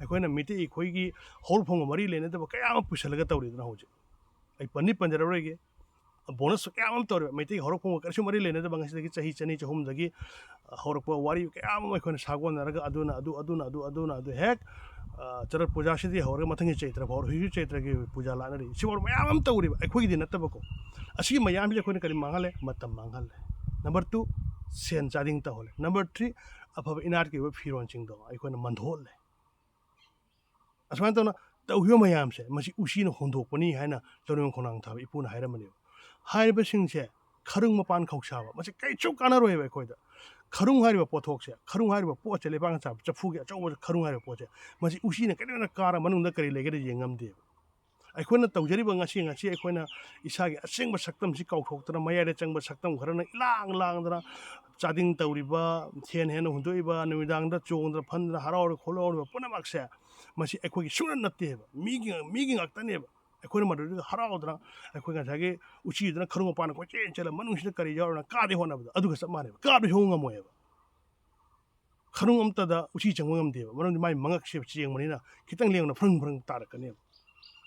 ꯑꯩꯈꯣꯏꯅ ꯃꯤꯇꯩ ꯑꯩꯈꯣꯏꯒꯤ ꯍꯧꯔꯛꯐꯝꯒ ꯃꯔꯤ ꯂꯩꯅꯗꯕ ꯀꯌꯥ ꯑꯃ ꯄꯨꯁꯜꯂꯒ ꯇꯧꯔꯤꯗꯅ ꯍꯧꯖꯤꯛ꯫ ꯑꯩ ꯄꯟꯗꯤ ꯄꯟꯖꯔꯔꯣꯏꯒꯦ꯫ ꯕꯣꯅꯁ ꯀꯌꯥ ꯑꯃ ꯇꯧꯔꯦꯕ꯫ ꯃꯩꯇꯩꯒꯤ ꯍꯧꯔꯛꯐꯝꯒ ꯀꯔꯤꯁꯨ ꯃꯔꯤ ꯂꯩꯅꯗꯕ ꯉꯁꯤꯗꯒꯤ ꯆꯍꯤ ꯆꯅꯤ ꯆꯍꯨꯝꯗꯒꯤ ꯍꯧꯔꯛꯄ ꯋꯥꯔꯤ ꯀꯌꯥ ꯑꯃ ꯑꯩꯈꯣꯏꯅ ꯁꯥꯒꯣꯟꯅꯔꯒ ꯑꯗꯨꯅ ꯑꯗꯨ, ꯑꯗꯨꯅ ꯑꯗꯨ, ꯑꯗꯨꯅ ꯑꯗꯨ ꯍꯦꯛ, ꯑ, ꯆꯔꯠ ꯄꯨꯖꯥꯁꯤꯗꯒꯤ ꯍꯧꯔꯒ ꯃꯊꯪꯒꯤ ꯆꯩꯇ꯭ꯔ ꯐꯥꯎ, ꯍꯧꯖꯤꯛ ꯆꯩꯇ꯭ꯔꯒꯤ ꯄꯨꯖꯥ ꯂꯥꯠꯅꯔꯤ꯫ ꯁꯤꯐꯥꯎ ꯃꯌꯥꯝ ꯑꯃ ꯇꯧꯔꯤꯕ, ꯑꯩꯈꯣꯏꯒꯤꯗꯤ ꯅꯠꯇꯕꯀꯣ꯫ ꯑꯁꯤꯒꯤ ꯃꯌꯥꯝꯁꯤꯗ ꯑꯩꯈꯣꯏꯅ ꯀꯔꯤ ꯃꯥꯡꯍꯜꯂꯦ? ꯃꯇꯝ ꯃꯥꯡꯍꯜꯂꯦ꯫ ꯅꯝꯕꯔ ꯇꯨ, ꯁꯦꯟ ꯆꯥꯗꯤꯡ ꯇꯧꯍꯜꯂꯦ꯫ ꯅꯝꯕꯔ ꯊ꯭ꯔꯤ, ꯑꯐꯕ ꯏꯅꯥꯠꯀꯤ ꯑꯣꯏꯕ ꯐꯤꯔꯣꯜꯁꯤꯡꯗꯣ ꯑꯩꯈꯣꯏꯅ ꯃꯟꯊꯣꯛꯍꯜꯂꯦ꯫ ꯑꯁꯨꯃꯥꯏꯅ ꯇꯧꯅ ꯇꯧꯈꯤꯕ ꯃꯌꯥꯝꯁꯦ, ꯃꯁꯤ ꯎꯆꯤꯅ ꯍꯣꯟꯗꯣꯛꯄꯅꯤ ꯍꯥꯏꯅ ꯂꯧꯔꯦꯝꯕꯝ ꯈꯣꯡꯅꯥꯡ ꯊꯥꯕ ꯏꯄꯨꯅ ꯍꯥꯏꯔꯝꯕꯅꯦꯕ꯫ ꯍꯥꯏꯔꯤꯕꯁꯤꯡꯁꯦ ꯈꯔꯨꯡ ꯃꯄꯥꯟ ꯈꯧꯁꯥꯕ, ꯃꯁꯤ ꯀꯩꯁꯨ ꯀꯥꯟꯅꯔꯣꯏꯕ ꯑꯩꯈꯣꯏꯗ꯫ ꯈꯔꯨꯡ ꯍꯥꯏꯔꯤꯕ ꯄꯣꯠꯊꯣꯛꯁꯦ, ꯈꯔꯨꯡ ꯍꯥꯏꯔꯤꯕ ꯄꯣꯠꯁꯦ, ꯂꯩꯕꯥꯛꯅ ꯆꯥꯕ ꯆꯐꯨꯒꯤ ꯑꯆꯧꯕ ꯈꯔꯨꯡ ꯍꯥꯏꯔꯤꯕ ꯄꯣꯠꯁꯦ, ꯃꯁꯤ ꯎꯆꯤꯅ ꯀꯩꯗꯧꯅ ꯀꯥꯔ ꯃꯅꯨꯡꯗ ꯀꯔꯤ ꯂꯩꯒꯦꯗ ꯌꯦꯡ ꯉꯝꯗꯦꯕ꯫ ꯑꯩꯈꯣꯏꯅ ꯇꯧꯖꯔꯤꯕ ꯉꯁꯤ, ꯉꯁꯤ ꯑꯩꯈꯣꯏꯅ ꯏꯁꯥꯒꯤ ꯑꯁꯦꯡꯕ ꯁꯛꯇꯝꯁꯤ ꯀꯥꯎꯊꯣꯛꯇꯅ, ꯃꯌꯥꯏꯗ ꯆꯪꯕ ꯁꯛꯇꯝ ꯈꯔꯅ ꯏꯂꯥꯡ ꯂꯥꯡꯗꯅ ꯆꯥꯗꯤꯡ ꯇꯧꯔꯤꯕ, ꯁꯦꯟ ꯍꯦꯟꯅ ꯍꯨꯟꯗꯣꯛꯏꯕ, ꯅꯨꯃꯤꯗꯥꯡꯗ ꯆꯣꯡꯗꯅ ꯐꯟꯗꯅ ꯍꯔꯥꯎꯔ ꯈꯣꯠꯂꯧꯔꯤꯕ ꯄꯨꯝꯅꯃꯛꯁꯦ, ꯃꯁꯤ ꯑꯩꯈꯣꯏꯒꯤ ꯁꯨꯡꯅꯠ ꯅꯠꯇꯦꯕ, ꯃꯤꯒꯤ, ꯃꯤꯒꯤ ꯉꯥꯛꯇꯅꯦꯕ꯫ ꯑꯩꯈꯣꯏꯅ ꯃꯗꯨꯗ ꯍꯔꯥꯎꯗꯅ, ꯑꯩꯈꯣꯏ ꯉꯁꯥꯏꯒꯤ ꯎꯆꯤꯗꯨꯅ ꯈꯔꯨꯡ ꯃꯄꯥꯟꯗ ꯀꯣꯏꯆꯦꯟ ꯆꯦꯜꯂ ꯃꯅꯨꯡꯁꯤꯗ ꯀꯔꯤ ꯌꯥꯎꯔꯤꯅ ꯀꯥꯗꯦ ꯍꯣꯠꯅꯕꯗ, ꯑꯗꯨꯒ ꯆꯞ ꯃꯥꯟꯅꯩꯕ꯫ ꯀꯥꯕꯁꯨ ꯍꯧꯕ ꯉꯝꯃꯣꯏꯕ꯫ ꯈꯔꯨꯡ ꯑꯝꯇꯗ ꯎꯆꯤ ꯆꯪꯕ ꯉꯝꯗꯦꯕ, ꯃꯔꯝꯗꯤ ꯃꯥꯏ ꯃꯉꯛꯁꯦ ꯆꯦꯡꯕꯅꯤꯅ ꯈꯤꯇꯪ ꯂꯦꯡꯕꯗ ꯐ꯭ꯔꯪ ꯐ꯭ꯔꯪ ꯇꯥꯔꯛꯀꯅꯦꯕ,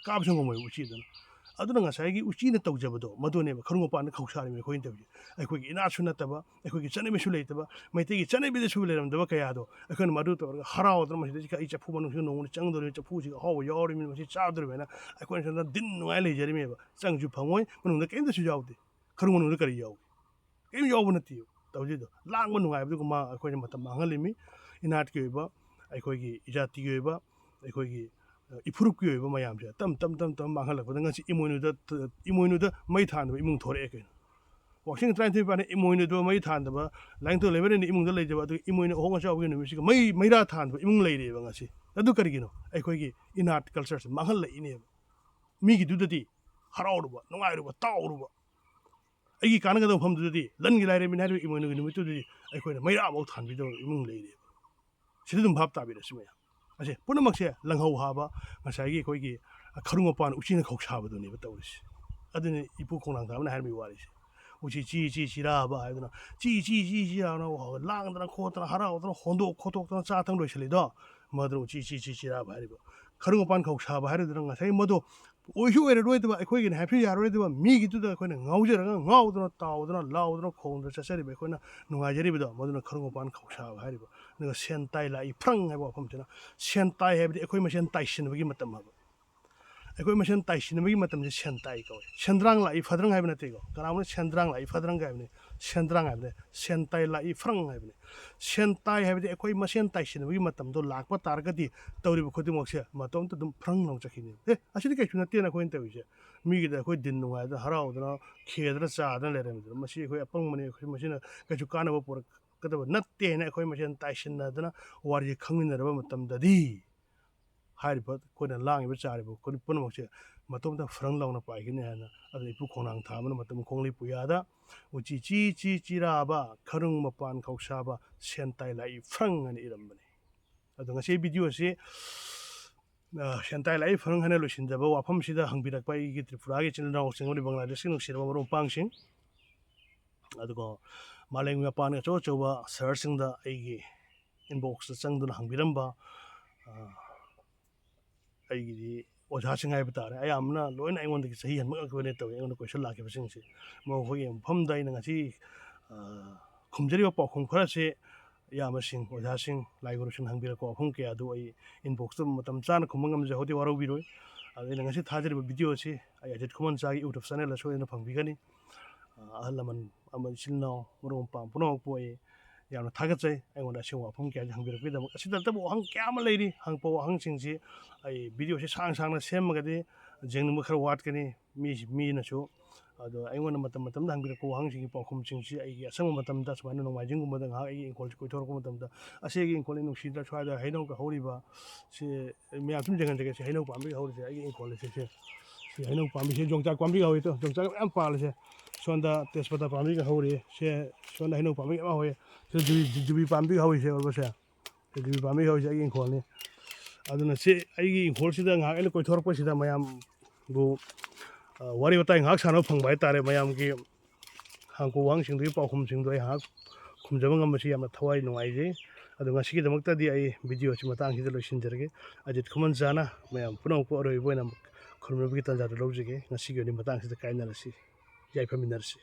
ꯀꯥꯕꯁꯨ ꯉꯝꯃꯣꯏꯕ ꯎꯆꯤꯗꯨꯅ꯫ ꯑꯗꯨꯅ ꯉꯁꯥꯏꯒꯤ ꯎꯆꯤꯅ ꯇꯧꯖꯕꯗꯣ ꯃꯗꯨꯅꯦꯕ ꯈꯔꯨꯡ ꯃꯄꯥꯟꯗ ꯈꯧꯁꯥꯔꯤꯕ ꯑꯩꯈꯣꯏꯅ ꯇꯧꯔꯤꯁꯦ꯫ ꯑꯩꯈꯣꯏꯒꯤ ꯏꯅꯥꯠꯁꯨ ꯅꯠꯇꯕ, ꯑꯩꯈꯣꯏꯒꯤ ꯆꯠꯅꯕꯤꯁꯨ ꯂꯩꯇꯕ, ꯃꯩꯇꯩꯒꯤ ꯆꯠꯅꯕꯤꯗꯁꯨ ꯂꯩꯔꯝꯗꯕ ꯀꯌꯥꯗꯣ ꯑꯩꯈꯣꯏꯅ ꯃꯗꯨ ꯇꯧꯔꯒ ꯍꯔꯥꯎꯗꯅ, ꯃꯁꯤꯗꯩꯁꯤꯗ ꯑꯩ ꯆꯐꯨ ꯃꯅꯨꯡꯁꯤꯗ ꯅꯣꯡꯃꯗꯤ ꯆꯪꯗꯣꯔꯤꯕꯅꯤ, ꯆꯐꯨꯁꯤꯒ ꯑꯍꯥꯎꯕ ꯌꯥꯎꯔꯤꯕꯅꯤ, ꯃꯁꯤ ꯆꯥꯗꯣꯔꯤꯕꯅ ꯑꯩꯈꯣꯏꯅ ꯁꯣꯝꯗ ꯗꯤꯟ ꯅꯨꯡꯉꯥꯏ ꯂꯩꯖꯔꯤꯃꯦꯕ꯫ ꯆꯪꯁꯨ ꯐꯪꯉꯣꯏ, ꯃꯅꯨꯡꯗ ꯀꯔꯤꯝꯇꯁꯨ ꯌꯥꯎꯗꯦ꯫ ꯈꯔꯨꯡ ꯃꯅꯨꯡꯗ ꯀꯔꯤ ꯌꯥꯎꯒꯦ? ꯀꯔꯤꯝ ꯌꯥꯎꯕ ꯅꯠꯇꯦꯕ ꯇꯧꯗꯣꯏꯗꯣ꯫ ꯂꯥꯡꯕ ꯅꯨꯡꯉꯥꯏꯕꯗꯨꯒ ꯃꯥ ꯑꯩꯈꯣꯏꯅ ꯃꯇꯝ ꯃꯥꯡꯍꯜꯂꯤꯃꯤ꯫ ꯏꯅꯥꯠꯀꯤ ꯑꯣꯏꯕ, ꯑꯩꯈꯣꯏꯒꯤ ꯏꯖꯥꯇꯤꯒꯤ ꯑꯣꯏꯕ, ꯑꯩꯈꯣꯏꯒꯤ, ꯑ, ꯏꯐꯨꯔꯨꯞꯀꯤ ꯑꯣꯏꯕ ꯃꯌꯥꯝꯁꯦ ꯇꯞ ꯇꯞ ꯇꯞ ꯇꯞ ꯃꯥꯡꯍꯜꯂꯛꯄꯗ ꯉꯁꯤ ꯏꯃꯣꯏꯅꯨꯗ, ꯏꯃꯣꯏꯅꯨꯗ ꯃꯩ ꯊꯥꯟꯗꯕ ꯏꯃꯨꯡ ꯊꯣꯔꯛꯑꯦ ꯀꯩꯅꯣ꯫ ꯋꯥꯛꯆꯤꯡ ꯇꯔꯥꯅꯤꯊꯣꯏ ꯄꯥꯟꯕ ꯏꯃꯣꯏꯅꯨꯗꯣ ꯃꯩ ꯊꯥꯟꯗꯕ, ꯂꯥꯏꯅꯤꯡꯊꯧ ꯂꯩꯃꯔꯦꯟꯒꯤ ꯏꯃꯨꯡꯗ ꯂꯩꯖꯕ, ꯑꯗꯨꯒ ꯏꯃꯣꯏꯅꯨ ꯑꯍꯣꯡ ꯑꯆꯥꯎꯕꯒꯤ ꯅꯨꯃꯤꯠꯁꯤꯒ ꯃꯩ, ꯃꯩꯔꯥ ꯊꯥꯟꯕ ꯏꯃꯨꯡ ꯂꯩꯔꯦꯕ ꯉꯁꯤ꯫ ꯑꯗꯨ ꯀꯔꯤꯒꯤꯅꯣ? ꯑꯩꯈꯣꯏꯒꯤ ꯏꯅꯥꯠ ꯀꯜꯆꯔꯁꯦ ꯃꯥꯡꯍꯜꯂꯛꯏꯅꯦꯕ꯫ ꯃꯤꯒꯤꯗꯨꯗꯗꯤ ꯍꯔꯥꯎꯔꯨꯕ, ꯅꯨꯡꯉꯥꯏꯔꯨꯕ, ꯇꯥꯎꯔꯨꯕ, ꯑꯩꯒꯤ ꯀꯥꯟꯅꯒꯗꯕ ꯃꯐꯝꯗꯨꯗꯗꯤ ꯂꯟꯒꯤ ꯂꯥꯏꯔꯦꯝꯕꯤꯅꯤ ꯍꯥꯏꯔꯤꯕ ꯏꯃꯣꯏꯅꯨꯒꯤ ꯅꯨꯃꯤꯠꯇꯨꯗꯗꯤ ꯑꯩꯈꯣꯏꯅ ꯃꯩꯔꯥꯐꯥꯎ ꯊꯥꯟꯕꯤꯗꯕ ꯏꯃꯨꯡ ꯂꯩꯔꯦꯕ꯫ ꯁꯤꯗ ꯑꯗꯨꯝ ꯚꯥꯞ ꯇꯥꯕꯤꯔꯁꯤ ꯃꯌꯥꯝ꯫ ꯑꯁꯦ ꯄꯨꯝꯅꯃꯛꯁꯦ ꯂꯪꯍꯧ ꯍꯥꯕ, ꯉꯁꯥꯏꯒꯤ ꯑꯩꯈꯣꯏꯒꯤ ꯈꯔꯨꯡ ꯃꯄꯥꯟ ꯎꯆꯤꯅ ꯈꯧꯁꯥꯕꯗꯨꯅꯦꯕ ꯇꯧꯔꯤꯁꯦ꯫ ꯑꯗꯨꯅꯤ ꯏꯄꯨ ꯈꯣꯡꯅꯥꯡ ꯊꯥꯕꯅ ꯍꯥꯏꯔꯝꯃꯤ ꯋꯥꯔꯤꯁꯦ꯫ ꯎꯆꯤ ꯆꯤ ꯆꯤ ꯆꯤꯔꯥꯕ ꯍꯥꯏꯗꯅ ꯆꯤ ꯆꯤ ꯆꯤ ꯆꯤꯔꯥꯅ ꯂꯥꯡꯗꯅ ꯈꯣꯠꯇꯅ ꯍꯔꯥꯎꯗꯅ ꯍꯣꯟꯗꯣꯛ ꯈꯣꯠꯇꯣꯛꯇꯅ ꯆꯥ ꯊꯛ ꯂꯣꯏꯁꯤꯜꯂꯤꯗꯣ꯫ ꯃꯗꯨꯅ ꯎꯆꯤ ꯆꯤ ꯆꯤ ꯆꯤꯔꯥꯕ ꯍꯥꯏꯔꯤꯕ꯫ ꯈꯔꯨꯡ ꯃꯄꯥꯟ ꯈꯧꯁꯥꯕ ꯍꯥꯏꯔꯤꯗꯨꯅ ꯉꯁꯥꯏ ꯃꯗꯨ ꯑꯣꯏꯁꯨ ꯑꯣꯏꯔꯔꯣꯏꯗꯕ, ꯑꯩꯈꯣꯏꯒꯤꯅꯤ ꯍꯥꯏꯕꯁꯨ ꯌꯥꯔꯔꯣꯏꯗꯕ, ꯃꯤꯒꯤꯗꯨꯗ ꯑꯩꯈꯣꯏꯅ ꯉꯥꯎꯖꯔꯒ ꯉꯥꯎꯗꯅ ꯇꯥꯎꯗꯅ ꯂꯥꯎꯗꯅ ꯈꯣꯡꯗꯅ ꯆꯠꯆꯔꯤꯕ ꯑꯩꯈꯣꯏꯅ ꯅꯨꯡꯉꯥꯏꯖꯔꯤꯕꯗꯣ, ꯃꯗꯨꯅ ꯈꯔꯨꯡ ꯃꯄꯥꯟ ꯈꯧꯁꯥꯕ ꯍꯥꯏꯔꯤꯕ꯫ ꯑꯗꯨꯒ ꯁꯦꯟ ꯇꯥꯏ ꯂꯥꯛꯏ ꯐ꯭ꯔꯪ ꯍꯥꯏꯕ ꯋꯥꯐꯝꯁꯤꯅ, ꯁꯦꯟ ꯇꯥꯏ ꯍꯥꯏꯕꯗꯤ ꯑꯩꯈꯣꯏ ꯃꯁꯦꯟ ꯇꯥꯏꯁꯤꯟꯅꯕꯒꯤ ꯃꯇꯝ ꯍꯥꯏꯕ꯫ ꯑꯩꯈꯣꯏ ꯃꯁꯦꯟ ꯇꯥꯏꯁꯤꯟꯅꯕꯒꯤ ꯃꯇꯝꯁꯦ ꯁꯦꯟ ꯇꯥꯏ ꯀꯧꯏ꯫ ꯁꯦꯟꯗ꯭ꯔꯥꯡ ꯂꯥꯛꯏ ꯐꯗ꯭ꯔꯪ ꯍꯥꯏꯕ ꯅꯠꯇꯦꯀꯣ꯫ ꯀꯅꯥꯒꯨꯝꯕꯅ ꯁꯦꯟꯗ꯭ꯔꯥꯡ ꯂꯥꯛꯏ ꯐꯗ꯭ꯔꯪ ꯍꯥꯏꯕꯅꯤ꯫ ꯁꯦꯟꯗ꯭ꯔꯥꯡ ꯍꯥꯏꯕꯅꯤ꯫ ꯁꯦꯟ ꯇꯥꯏ ꯂꯥꯛꯏ ꯐ꯭ꯔꯪ ꯍꯥꯏꯕꯅꯤ꯫ ꯁꯦꯟ ꯇꯥꯏ ꯍꯥꯏꯕꯗꯤ ꯑꯩꯈꯣꯏ ꯃꯁꯦꯟ ꯇꯥꯏꯁꯤꯟꯅꯕꯒꯤ ꯃꯇꯝꯗꯣ ꯂꯥꯛꯄ ꯇꯥꯔꯒꯗꯤ ꯇꯧꯔꯤꯕ ꯈꯨꯗꯤꯡꯃꯛꯁꯦ ꯃꯇꯣꯝꯇ ꯑꯗꯨꯝ ꯐ꯭ꯔꯪ ꯂꯥꯎ ꯆꯠꯈꯤꯅꯦꯕ꯫ "ꯑꯦ, ꯑꯁꯤꯗꯤ ꯀꯩꯁꯨ ꯅꯠꯇꯦꯅ ꯑꯩꯈꯣꯏꯅ ꯇꯧꯔꯤꯁꯦ꯫ ꯃꯤꯒꯤꯗ ꯑꯩꯈꯣꯏ ꯗꯤꯟ ꯅꯨꯡꯉꯥꯏꯗꯅ ꯍꯔꯥꯎꯗꯅ ꯈꯦꯗꯅ ꯆꯥꯗꯅ ꯂꯩꯔꯝꯃꯤꯗꯅ ꯃꯁꯤ ꯑꯩꯈꯣꯏ ꯑꯄꯪꯕꯅꯤ, ꯑꯩꯈꯣꯏ ꯃꯁꯤꯅ ꯀꯩꯁꯨ ꯀꯥꯟꯅꯕ ꯄꯨꯔꯛꯀꯗꯕ ꯅꯠꯇꯦ" ꯍꯥꯏꯅ ꯑꯩꯈꯣꯏ ꯃꯁꯦꯟ ꯇꯥꯏꯁꯤꯟꯅꯗꯅ ꯋꯥꯔꯤꯁꯦ ꯈꯪꯃꯤꯟꯅꯔꯕ ꯃꯇꯝꯗꯗꯤ ꯍꯥꯏꯔꯤꯕ ꯑꯩꯈꯣꯏꯅ ꯂꯥꯡꯉꯤꯕ ꯆꯥꯔꯤꯕ ꯈꯨꯗꯤꯡ ꯄꯨꯝꯅꯃꯛꯁꯦ ꯃꯇꯣꯝꯇ ꯐ꯭ꯔꯪ ꯂꯥꯎꯅ ꯄꯥꯏꯒꯅꯤ ꯍꯥꯏꯅ ꯑꯗꯨꯅ ꯏꯄꯨ ꯈꯣꯡꯅꯥꯡ ꯊꯥ ꯑꯃꯅ ꯃꯇꯝ ꯈꯣꯡꯂꯩ ꯄꯨꯌꯥꯗ "ꯎꯆꯤ ꯆꯤ ꯆꯤ ꯆꯤꯔꯥꯕ, ꯈꯔꯨꯡ ꯃꯄꯥꯟ ꯈꯧꯁꯥꯕ, ꯁꯦꯟ ꯇꯥꯏ ꯂꯥꯛꯏ ꯐ꯭ꯔꯪ" ꯍꯥꯏꯅ ꯏꯔꯝꯕꯅꯤ꯫ ꯑꯗꯣ ꯉꯁꯤ ꯚꯤꯗꯤꯑꯣꯁꯤ, ꯑ, "ꯁꯦꯟ ꯇꯥꯏ ꯂꯥꯛꯏ ꯐ꯭ꯔꯪ" ꯍꯥꯏꯅ ꯂꯣꯏꯁꯤꯟꯖꯕ ꯋꯥꯐꯝꯁꯤꯗ ꯍꯪꯕꯤꯔꯛꯄ ꯑꯩꯒꯤ ꯇ꯭ꯔꯤꯄꯨꯔꯥꯒꯤ ꯏꯆꯤꯜ ꯏꯅꯥꯎꯁꯤꯡ ꯑꯃꯗꯤ ꯕꯪꯒ꯭ꯂꯥꯗꯦꯁꯀꯤ ꯅꯨꯡꯁꯤꯔꯕ ꯃꯔꯨꯞ ꯃꯄꯥꯡꯁꯤꯡ, ꯑꯗꯨꯒ ꯃꯥꯂꯦꯝꯒꯤ ꯃꯄꯥꯟꯒꯤ ꯑꯆꯧ ꯑꯆꯧꯕ ꯁꯍꯔꯁꯤꯡꯗ ꯑꯩꯒꯤ ꯏꯟꯕꯣꯛꯁꯇ ꯆꯪꯗꯨꯅ ꯍꯪꯕꯤꯔꯝꯕ, ꯑ, ꯑꯩꯒꯤꯗꯤ ꯑꯣꯖꯥꯁꯤꯡ ꯍꯥꯏꯕ ꯇꯥꯔꯦ, ꯑꯌꯥꯝꯕꯅ ꯂꯣꯏꯅ ꯑꯩꯉꯣꯟꯗꯒꯤ ꯆꯍꯤ ꯍꯟꯕ ꯉꯥꯛꯇ ꯑꯣꯏꯅ ꯇꯧꯏ꯫ ꯑꯩꯉꯣꯟꯗ ꯀꯣꯏꯁꯟ ꯂꯥꯛꯈꯤꯕꯁꯤꯡꯁꯦ ꯃꯈꯣꯏꯒꯤ ꯃꯐꯝꯗ ꯑꯩꯅ ꯉꯁꯤ, ꯑ, ꯈꯨꯝꯖꯔꯤꯕ ꯄꯥꯎꯈꯨꯝ ꯈꯔꯁꯦ ꯏꯌꯥꯝꯕꯁꯤꯡ, ꯑꯣꯖꯥꯁꯤꯡ, ꯂꯥꯏ ꯒꯨꯔꯨꯁꯤꯡꯅ ꯍꯪꯕꯤꯔꯛꯄ ꯋꯥꯐꯝ ꯀꯌꯥꯗꯨ ꯑꯩ ꯏꯟꯕꯣꯛꯁꯇ ꯃꯇꯝ ꯆꯥꯅ ꯈꯨꯝꯕ ꯉꯝꯖꯍꯧꯗꯦ, ꯋꯥꯔꯧꯕꯤꯔꯣꯏ꯫ ꯑꯗꯨ ꯑꯩꯅ ꯉꯁꯤ ꯊꯥꯖꯔꯤꯕ ꯚꯤꯗꯤꯑꯣ ꯑꯁꯤ ꯑꯩ ꯑꯖꯤꯠ ꯈꯨꯃꯟꯆꯥꯒꯤ YouTube ꯆꯦꯅꯦꯜꯗ ꯁꯣꯏꯗꯅ ꯐꯪꯕꯤꯒꯅꯤ꯫ ꯑ, ꯑꯍꯜ ꯂꯃꯟ ꯑꯃꯗꯤ ꯏꯆꯤꯜ ꯏꯅꯥꯎ, ꯃꯔꯨꯞ ꯃꯄꯥꯡ ꯄꯨꯝꯅꯃꯛꯄꯨ ꯑꯩ ꯌꯥꯝꯅ ꯊꯥꯒꯠꯆꯩ꯫ ꯑꯩꯉꯣꯟꯗ ꯑꯁꯤꯒꯨꯝꯕ ꯋꯥꯐꯝ ꯀꯌꯥꯁꯤ ꯍꯪꯕꯤꯔꯛꯄꯒꯤꯗꯃꯛ꯫ ꯑꯁꯤ ꯅꯠꯇꯕ ꯋꯥꯍꯪ ꯀꯌꯥ ꯑꯃ ꯂꯩꯔꯤ꯫ ꯍꯪꯉꯛꯄ ꯋꯥꯍꯪꯁꯤꯡꯁꯤ ꯑꯩ ꯚꯤꯗꯤꯑꯣꯁꯤ ꯁꯥꯡ ꯁꯥꯡꯅ ꯁꯦꯝꯃꯒꯗꯤ ꯌꯦꯡꯅꯤꯡꯕ ꯈꯔ ꯋꯥꯠꯀꯅꯤ꯫ ꯃꯤ, ꯃꯤꯅꯁꯨ ꯑꯗꯣ ꯑꯩꯉꯣꯟꯗ ꯃꯇꯝ ꯃꯇꯝꯗ ꯍꯪꯕꯤꯔꯛꯄ ꯋꯥꯍꯪꯁꯤꯡꯒꯤ ꯄꯥꯎꯈꯨꯝꯁꯤꯡꯁꯤ ꯑꯩꯒꯤ ꯑꯁꯪꯕ ꯃꯇꯝꯗ ꯁꯨꯃꯥꯏꯅ ꯅꯣꯡꯃꯥꯏꯖꯤꯡꯒꯨꯝꯕꯗ ꯉꯥꯏꯍꯥꯛ ꯑꯩꯒꯤ ꯏꯪꯈꯣꯜꯁꯤ ꯀꯣꯏꯊꯣꯔꯛꯄ ꯃꯇꯝꯗ, "ꯑꯁꯤ ꯑꯩꯒꯤ ꯏꯪꯈꯣꯜꯅꯤ ꯅꯨꯡꯁꯤꯗ꯭ꯔꯥ? ꯁ꯭ꯋꯥꯏꯗ ꯍꯩꯅꯧꯒ ꯍꯧꯔꯤꯕ ꯁꯤ ꯃꯌꯥꯝ ꯁꯨꯝ ꯌꯦꯡꯍꯟꯖꯒꯦ꯫ ꯁꯤ ꯍꯩꯅꯧ ꯄꯥꯝꯕꯤꯒ ꯍꯧꯔꯤꯁꯦ ꯑꯩꯒꯤ ꯏꯪꯈꯣꯜꯅꯤ꯫ ꯁꯤ, ꯁꯤ, ꯁꯤ ꯍꯩꯅꯧ ꯄꯥꯝꯕꯤ, ꯁꯤ ꯌꯣꯡꯆꯥꯛ ꯄꯥꯝꯕꯤꯒ ꯍꯧꯔꯤ꯫ ꯇꯣ, ꯌꯣꯡꯆꯥꯛ ꯃꯌꯥꯝ ꯄꯥꯜꯂꯤꯁꯦ꯫ ꯁꯣꯝꯗ ꯇꯦꯖꯄꯇꯥ ꯄꯥꯝꯕꯤꯒ ꯍꯧꯔꯤ꯫ ꯁꯦ, ꯁꯣꯝꯗ ꯍꯩꯅꯧ ꯄꯥꯝꯕꯤ ꯃꯌꯥꯝ ꯍꯧꯔꯤ꯫ ꯁꯤꯗ ꯖꯨꯕꯤ, ꯖꯨꯕꯤ ꯄꯥꯝꯕꯤꯒ ꯍꯧꯔꯤꯁꯦ, ꯎꯔꯕꯁꯦ? ꯁꯤ ꯖꯨꯕꯤ ꯄꯥꯝꯕꯤ ꯍꯧꯔꯤꯁꯦ ꯑꯩꯒꯤ ꯏꯪꯈꯣꯜꯅꯤ꯫ ꯑꯗꯨꯅ ꯁꯤ ꯑꯩꯒꯤ ꯏꯪꯈꯣꯜꯁꯤꯗ ꯉꯥꯏꯍꯥꯛ ꯑꯩꯅ ꯀꯣꯏꯊꯣꯔꯛꯄꯁꯤꯗ ꯃꯌꯥꯝꯕꯨ, ꯑ, ꯋꯥꯔꯤ ꯋꯥꯇꯥꯏ ꯉꯥꯏꯍꯥꯛ ꯁꯥꯟꯅꯕ ꯐꯪꯕ ꯍꯥꯏꯇꯥꯔꯦ꯫ ꯃꯌꯥꯝꯒꯤ ꯍꯪꯉꯛꯄ ꯋꯥꯍꯪꯁꯤꯡꯗꯨꯒꯤ ꯄꯥꯎꯈꯨꯝꯁꯤꯡꯗꯣ ꯑꯩ ꯉꯥꯏꯍꯥꯛ ꯈꯨꯝꯖꯕ ꯉꯝꯕꯁꯤ ꯌꯥꯝꯅ ꯊꯋꯥꯏ ꯅꯨꯡꯉꯥꯏꯖꯩ꯫ ꯑꯗꯣ ꯉꯁꯤꯒꯤꯗꯃꯛꯇꯗꯤ ꯑꯩ ꯚꯤꯗꯤꯑꯣꯁꯤ ꯃꯇꯥꯡꯁꯤꯗ ꯂꯣꯏꯁꯤꯟꯖꯔꯒꯦ꯫ ꯑꯖꯤꯠ ꯈꯨꯃꯟꯖꯥꯅ ꯃꯌꯥꯝ ꯄꯨꯝꯅꯃꯛꯄꯨ ꯑꯔꯣꯏꯕ ꯑꯣꯏꯅ ꯈꯨꯔꯨꯝꯅꯕꯒꯤ ꯇꯥꯟꯖꯥꯗꯨ ꯂꯧꯖꯒꯦ꯫ ꯉꯁꯤꯒꯤ ꯑꯣꯏꯅ ꯃꯇꯥꯡꯁꯤꯗ ꯀꯥꯏꯅꯔꯁꯤ, ꯌꯥꯏꯐꯃꯤꯟꯅꯔꯁꯤ꯫